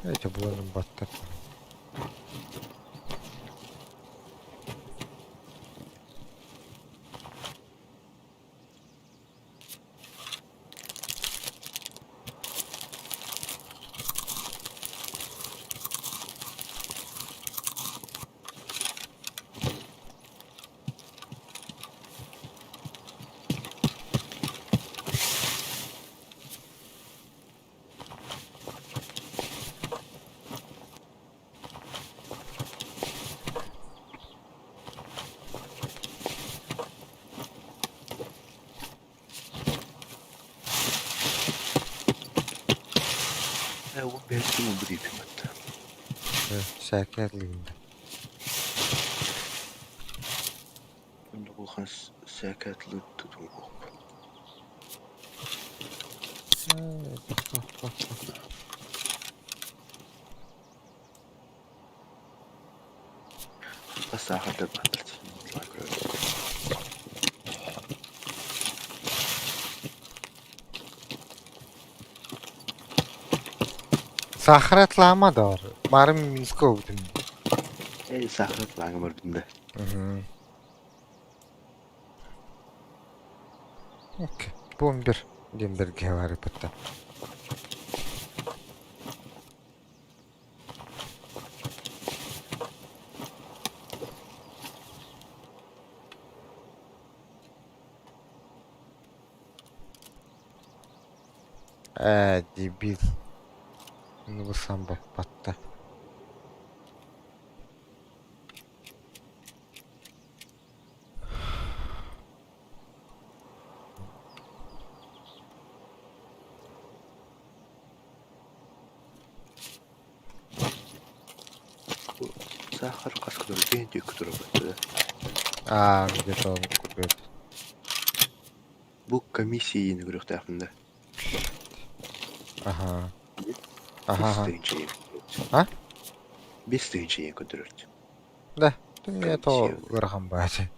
Эти буланын баттар. Ээ, уон биэс күн ылбыт ииппин батта. Сээкэ ылыында. Онно улахан сээкэ тылы тутуҥ Саахардар бааллар. Саахара атлаама да Маарым Минска ылбытым. Ээ, саахара атлааҥа барбытым да. Окей. Бомбер диэн бэргэһэ баар эбит. Ээ, дебил. Ну сам баппатта. Саахар хас көтөр биэн диэки турабыт да. Аа, где-то он купит. Бу комиссия көрүөхтээхпин да. Ага. Биэс Ага. тыһыынча А? Биэс тыһыынча көрдөрөрт. Да, ты мне то Комиссия. ыарахан баати.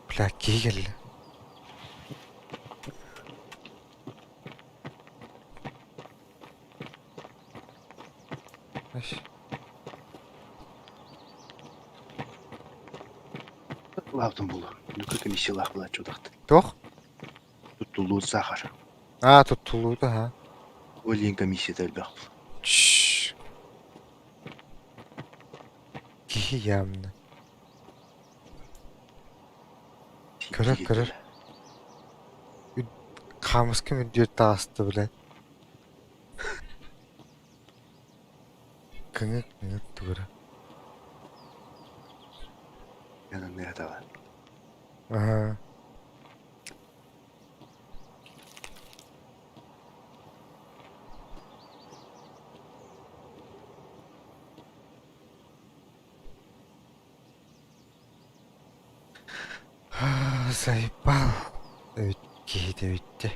Бля, киһи кэллэ. Лаабытын булу. Нүкө комиссиялаах былааччы утахты. Туох? Туттуллубут сахар. Аа, туттуллубута ха. Ол иһин комиссията элбэх. Чш. Киһи явно. Көрөр, көрөр. Хаамыска мүрдүөр таҕыста, блядь. Кыҥык, кыҥык тугура. Янанныатаҕа. Аһаа. Заебал. Эбит киһитэ бүттэ.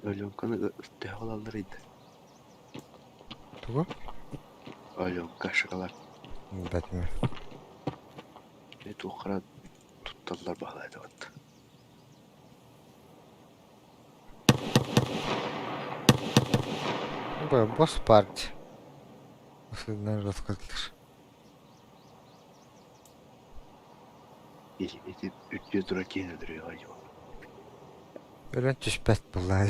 Аленканы төһө ылаллар ыйда? Тугу? Аленка шоколад. Билбэтим. Э туоххара тутталлар баһылаатыбыт. Бу босс парти. Осыдынан раскатылыр. Ити үтүө турар киһини өлөрүөҕэ дьуо. Өлөн түспэт буоллаа.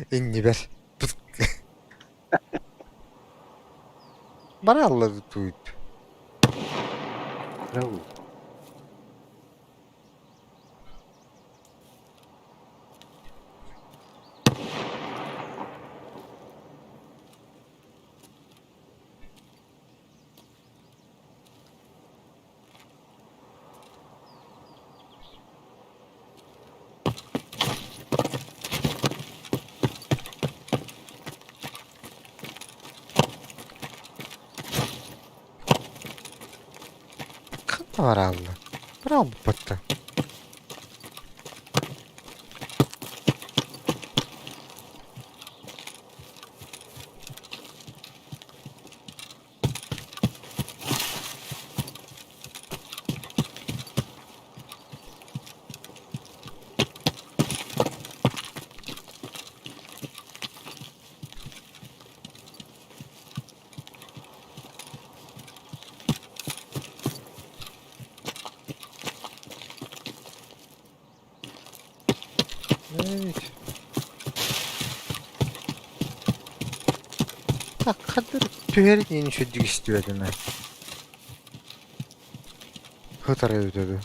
Иннибэр. Бараллар туйт. Браво. Ханна бараллар? Баралбыппыт. Evet. Так, хадыр түһэр диэн үчүгдүк истибэтим ээ. Хытар эбитэ дуу.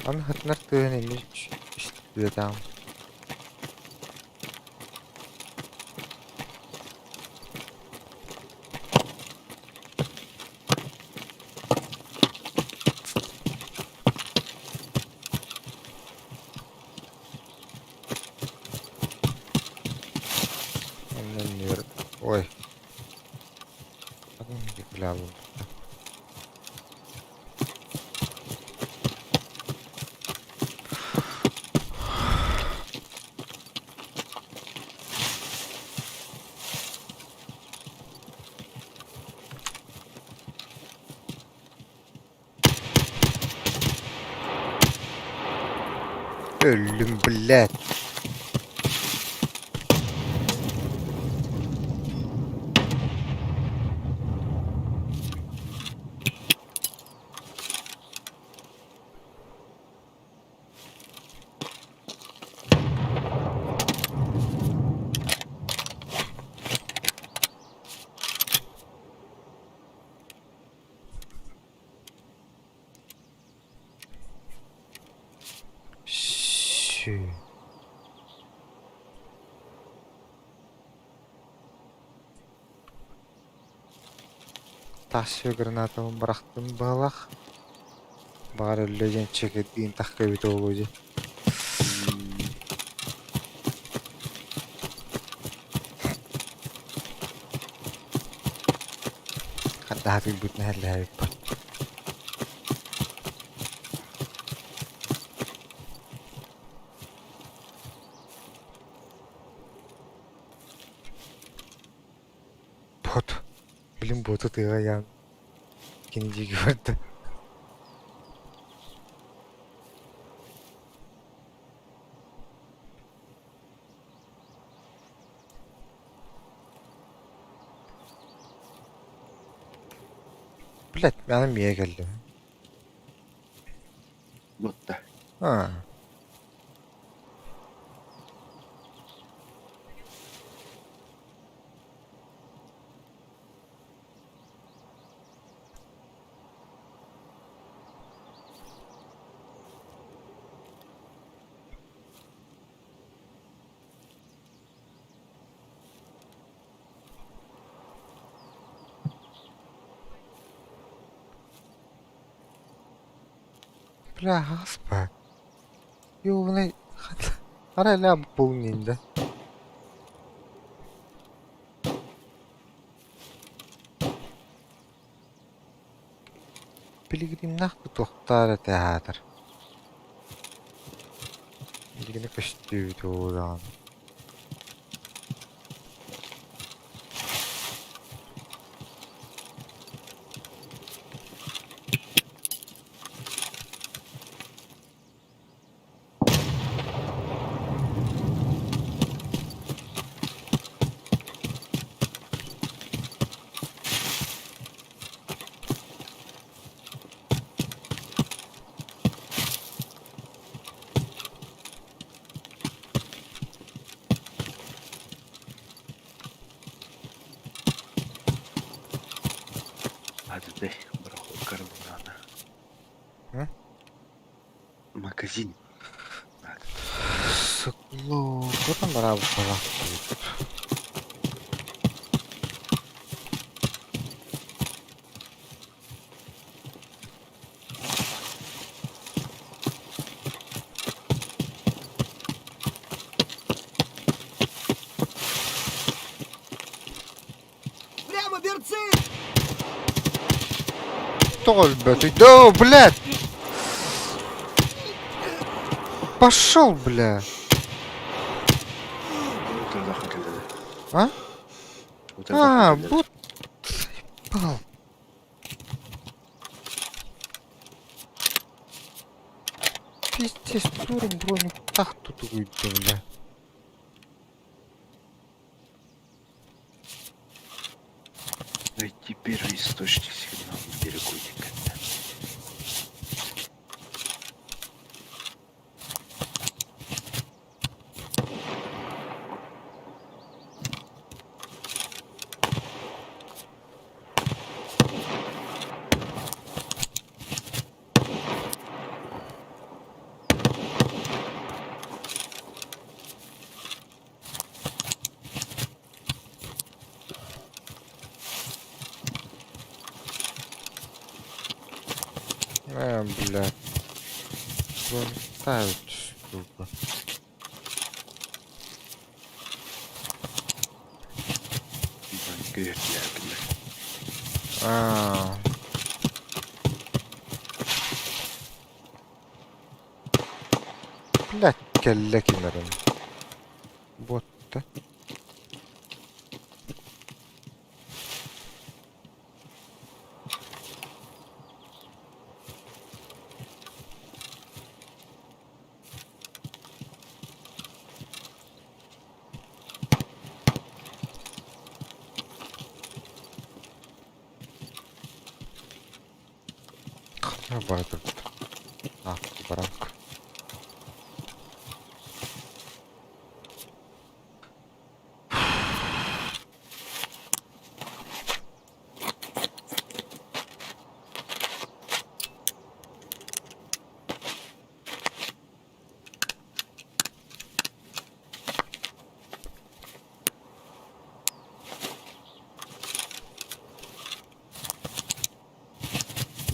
Аны хытынар тыаһын эмиэ истибэтэҕим. Оннун Ой. Өллүм, блядь. Шү. Тас гранатабын бырахтым быһалах. Баҕар өллө диэн чэкирдиин тахха эбитэ буолуо дии. Хатдаһатыйбытын иһэллэһэбиппин. Бот. Билим боту тыаҕа ыйаан кини диэки барда. Блядь, аны миэ кэллим. Буотта. Аа. Бля, хаспа. Ёбаный Арай ля булнинда. Пилигримнах тутуохтаар этэ аатар. Билигини көстүүбүт даҕаны. Адыдай, барахолкар надо. М? Магазин. Надо. Сыкло, потом барабы Прямо берцы! Тоҕо өлбөтүй? Да, блядь! Пошел, бля! А? А, вот заебал. Пиздец, туром броню так тут уйду, бля. Найти первый источник сигнала на берегу никогда. Бля. Вертают, сука. А. Блядь, кэллэ кимэрин. Буотта. Ханна бара турбут. А, баранка.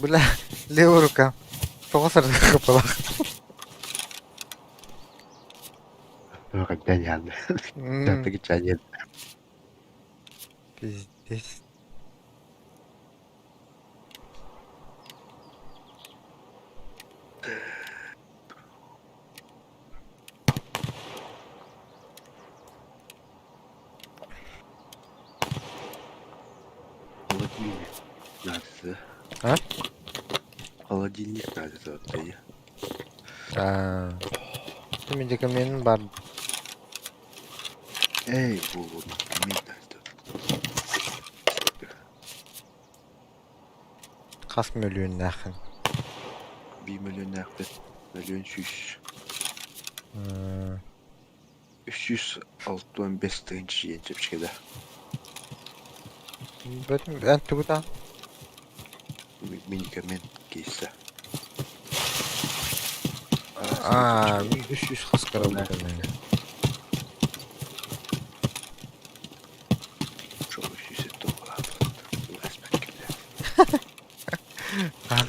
Бля, левая рука. Тоҕо сарыхпалах. Пиздец. Холодильник надо, да? А? Холодильник надо, да, А. Медикамент бар. Эй, вот, надо. Хас мөлүйүөннээххин? Биир мөлүйүөннээхпин. Мөлүйүөн сүүс. 365 тыһыынча диэн чэпчэки да. Бөтүм эн тугутаан? Миникамен кейсэ. Аа, үс үс хас кыра буолан. Аан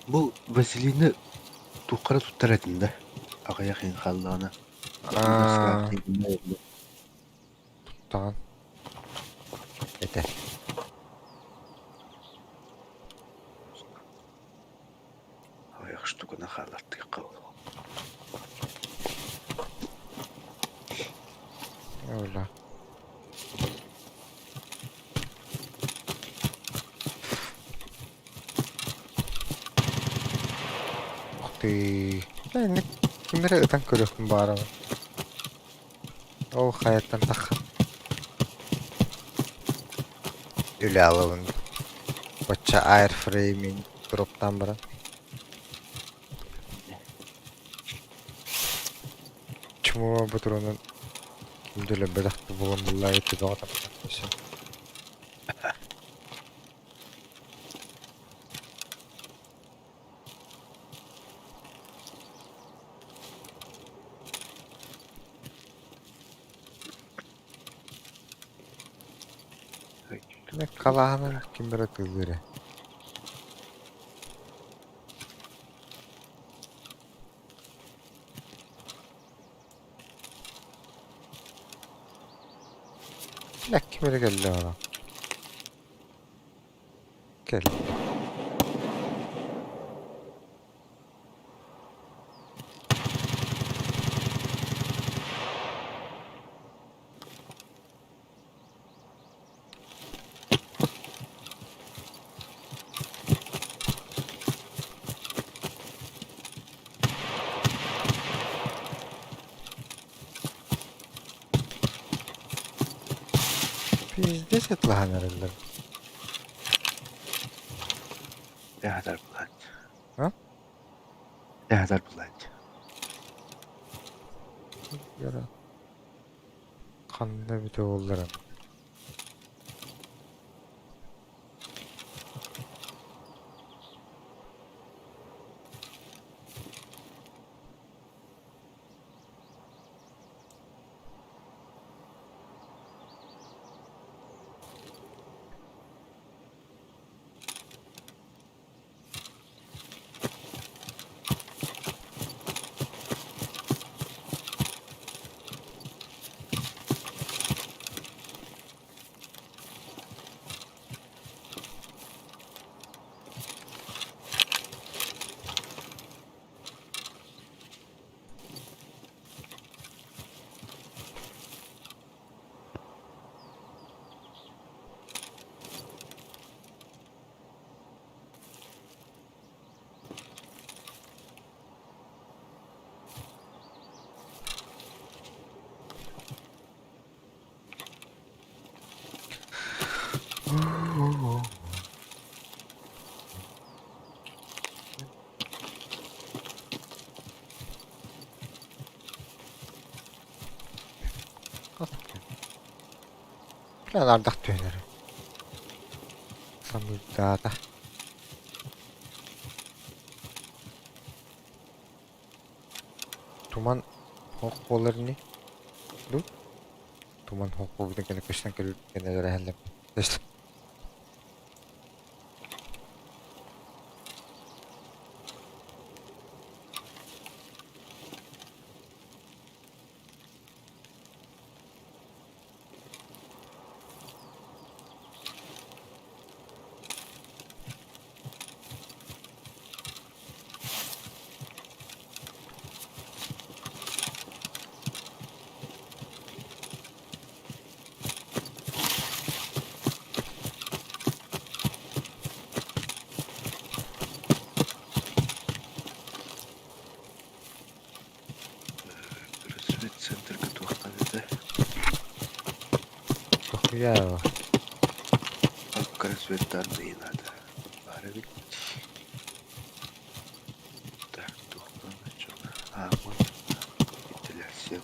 Бу Василины туоххара туттар этим да аҕыйах иһин хааллаҕына Туттаҕын этэ. Аҕыйах штуканы хааллартыахха Öyle. Ух ты. Инник кимнэрэ ытан көрүөхпүн баҕарабын. Ол хайаттан таххан. Үлэ алабын. Бачча airframe-ин дроптаан баран. Чмо ботуруонун ким да өлөрбөтөх да буолан буллаа төбөҕө тахсан. Халааһынан ким эрэ тыылыыр ээ. Ким эрэ кэллэ ону. Кэллэ. Пиздец ытлаһан эрэллэр. Эһэтэр булаат. А? Эһэтэр булаат. Яра. Ханна эбитэ буоллар Ардах түһэн эрэр. Самыырдаата. Туман ох буолар ини. Ду? туман холкуобутун кэннэ көстөн кэлбит кэннэ эрэһэллэр. Центрга туохтан этэ? Дохуя. Рассвет данные надо. Баар эбит. Так, туохтан А, вот. Вентиляция.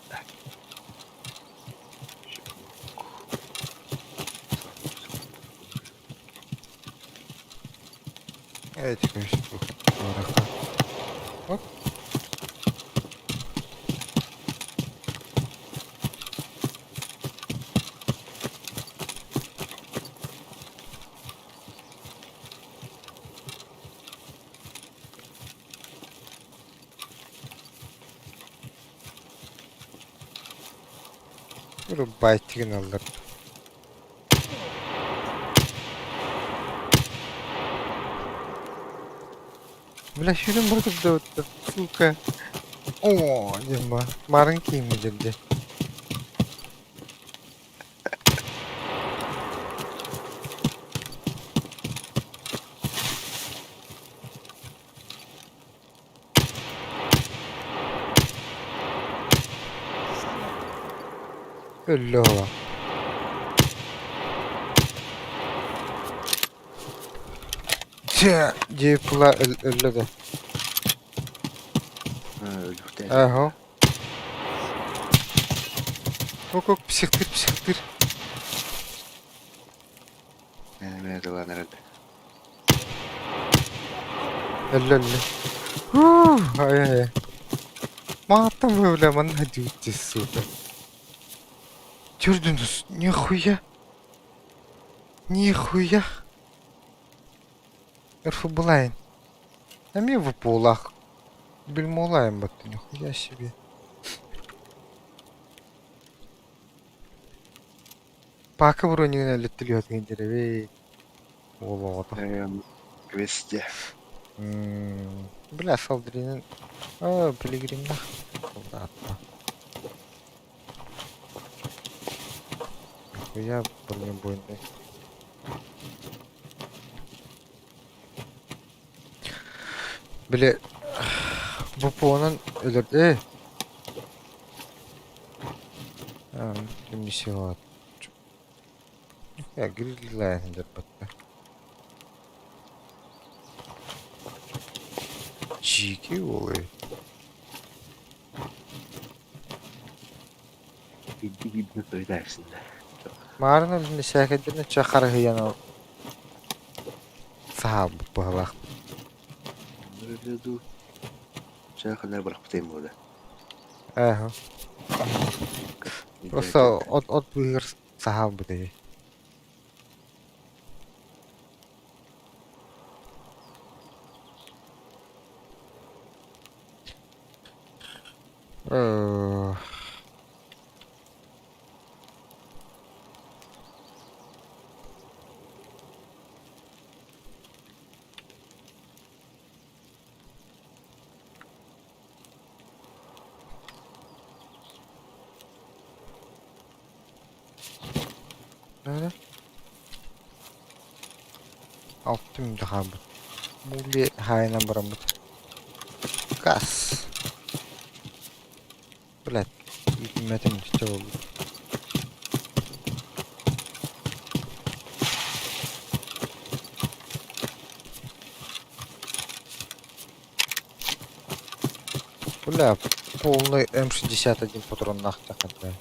Так. Эти, конечно, дурака. Оп. Вырубайте налар. Бля, сүүрэн бара турда сука. Оо, диэн ба. Марын кииммит дьэ. Өллө оҕо. Чэ, дьиэппила өллө да. Өлүөхтээх. Ааһо. Ок, психтыр, психтыр. Мэ тылан эрэллэр. Өллө өллө. Уу, ай-ай. Матом вы, бля, манна дьүүтти, сука. Чурдунус, нихуя. Нихуя. Эрфублайн. Эмиэ ВПУлаах. Бельмолаем вот нихуя себе. Пака бронигын өлөттүлүөтүҥ дьэрэбэй. Уол оҕото. Квесте. Бля, Салдринин... О, Пилигримнах. Солдатта. Нихуя бронебойный. Били ВПО-нан өлөр... Э! Миссия Я гриль дьарбатта. Чики уолуй. Биирдии биирдии тойдаарсыннар. Маарын өлүнэ сээкэйдэринэ чэ харыһыйан ол саһаалбыт быһалаах. Өлө дуу. Чэ ханна бырахпытым буолла. Ээ Просто от от быыһыгар саһаалбыт ини. Э Nerede? Алтым хаалбыт. Мули хаайынан бараммыт. Газ. Блядь, иитиммэтим чэ буолбут. Бля, полный М61 патроннаах тахата.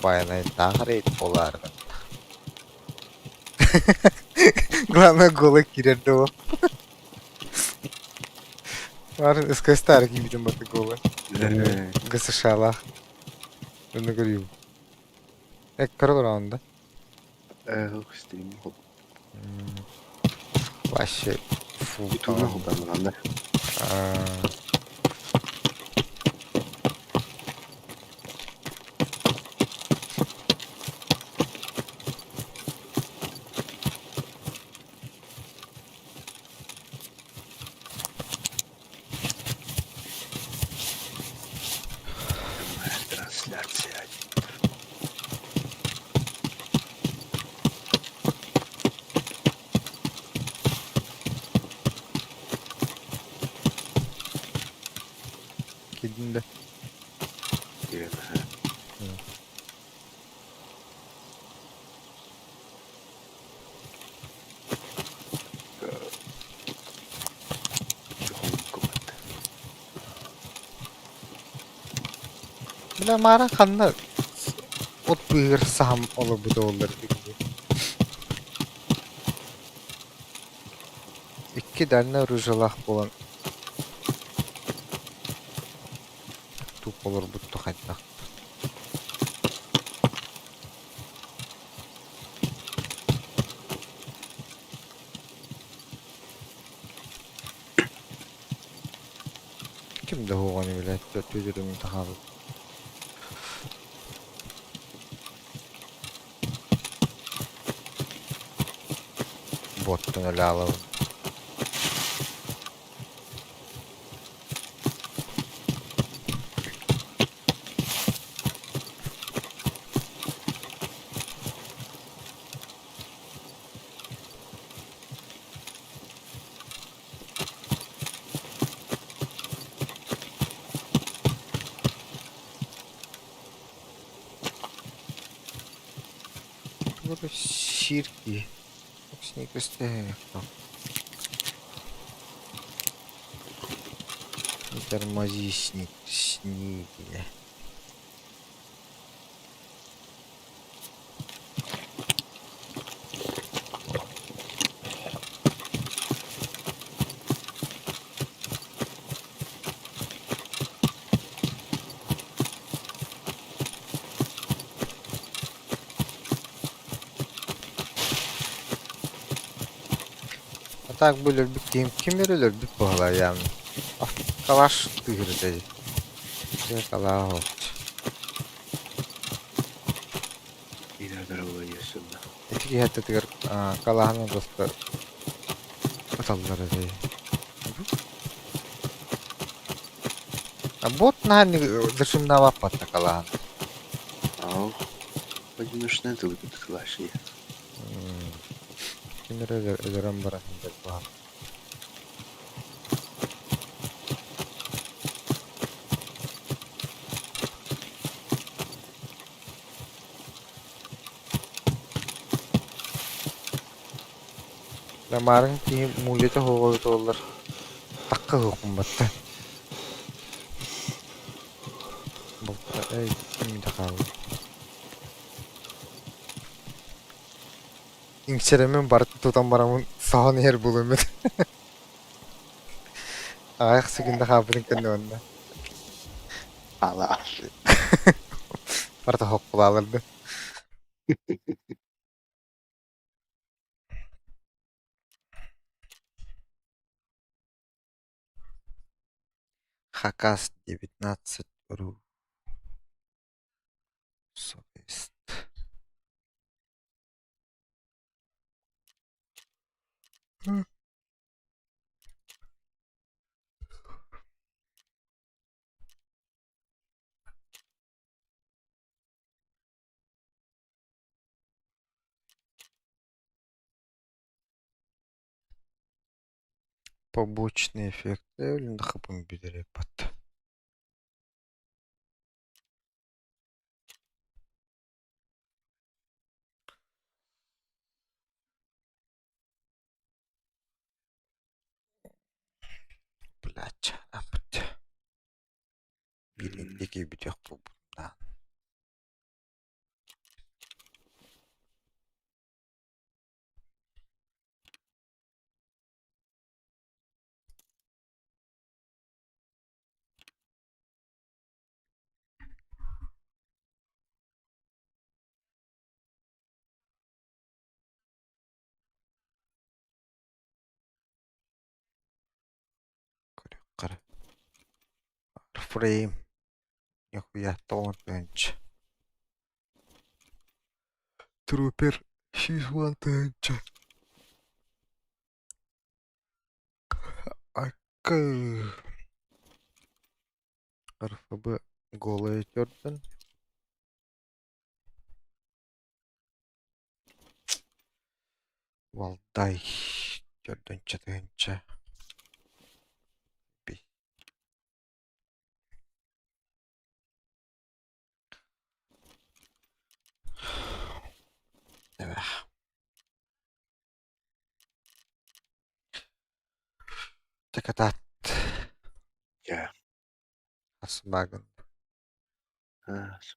Байанайдаах рейд буолаары гынна. Главное голы киирэр дуо? Баар СКС-тары киирбитим баты голы. ГСШ-лаах. Онно көрүүм. Эккар олороон да. Стрим Вообще фу. Ютубна холбаннаганда. Трансляция. Кидин да. Кирен. Бля маара ханна от быыһыгар саһам олорбут оҕолор Икки дальнай оружиелаах буолан туп олорбут хайдах. Ким да уоҕун билээт түөрүн таһаабыт. Буоттан өлө аалабын. Тугу сиир киһи. Не тормози снигеля. А так бу өлөрбүт киһим ким эрэ өлөрбүт быһалаайаан. Калаш тыыһырда дии. Дьэ калаа оһохчу. Ити киһи аттытыгар калааһынан просто ыталлар этэй. А бот наһаа зашумнаабаппатта калааһын. Ау. Одиночная тылы кылашия. Ким эрэ өлөрөн баран баһан. Ламарын киһи муулета оһоҕо такка уһукумматтар. Булта эй ким да хаалла. Иҥсэрэммин барытын тутан бараммын соһон иһэр буолуом этэ. Аҕыйах секунда хаалбытын кэннэ уонна Ала. барыта хоппулааларды. Хакас 19 ру. Совесть. Побочный эффект. Өлүн бүтэреппат. Блядь, аппыт. Биир инники бүтүөх буолбутум. Хара. Фрейм. Нихуя, тоҕон тыһыынча. Трупер 110 тыһыынча. Акы. РФБ голая төрдөн. Валдай 4 тыһыынча. Би. Эбэх. Чакатаат. Я. Асбагын. А.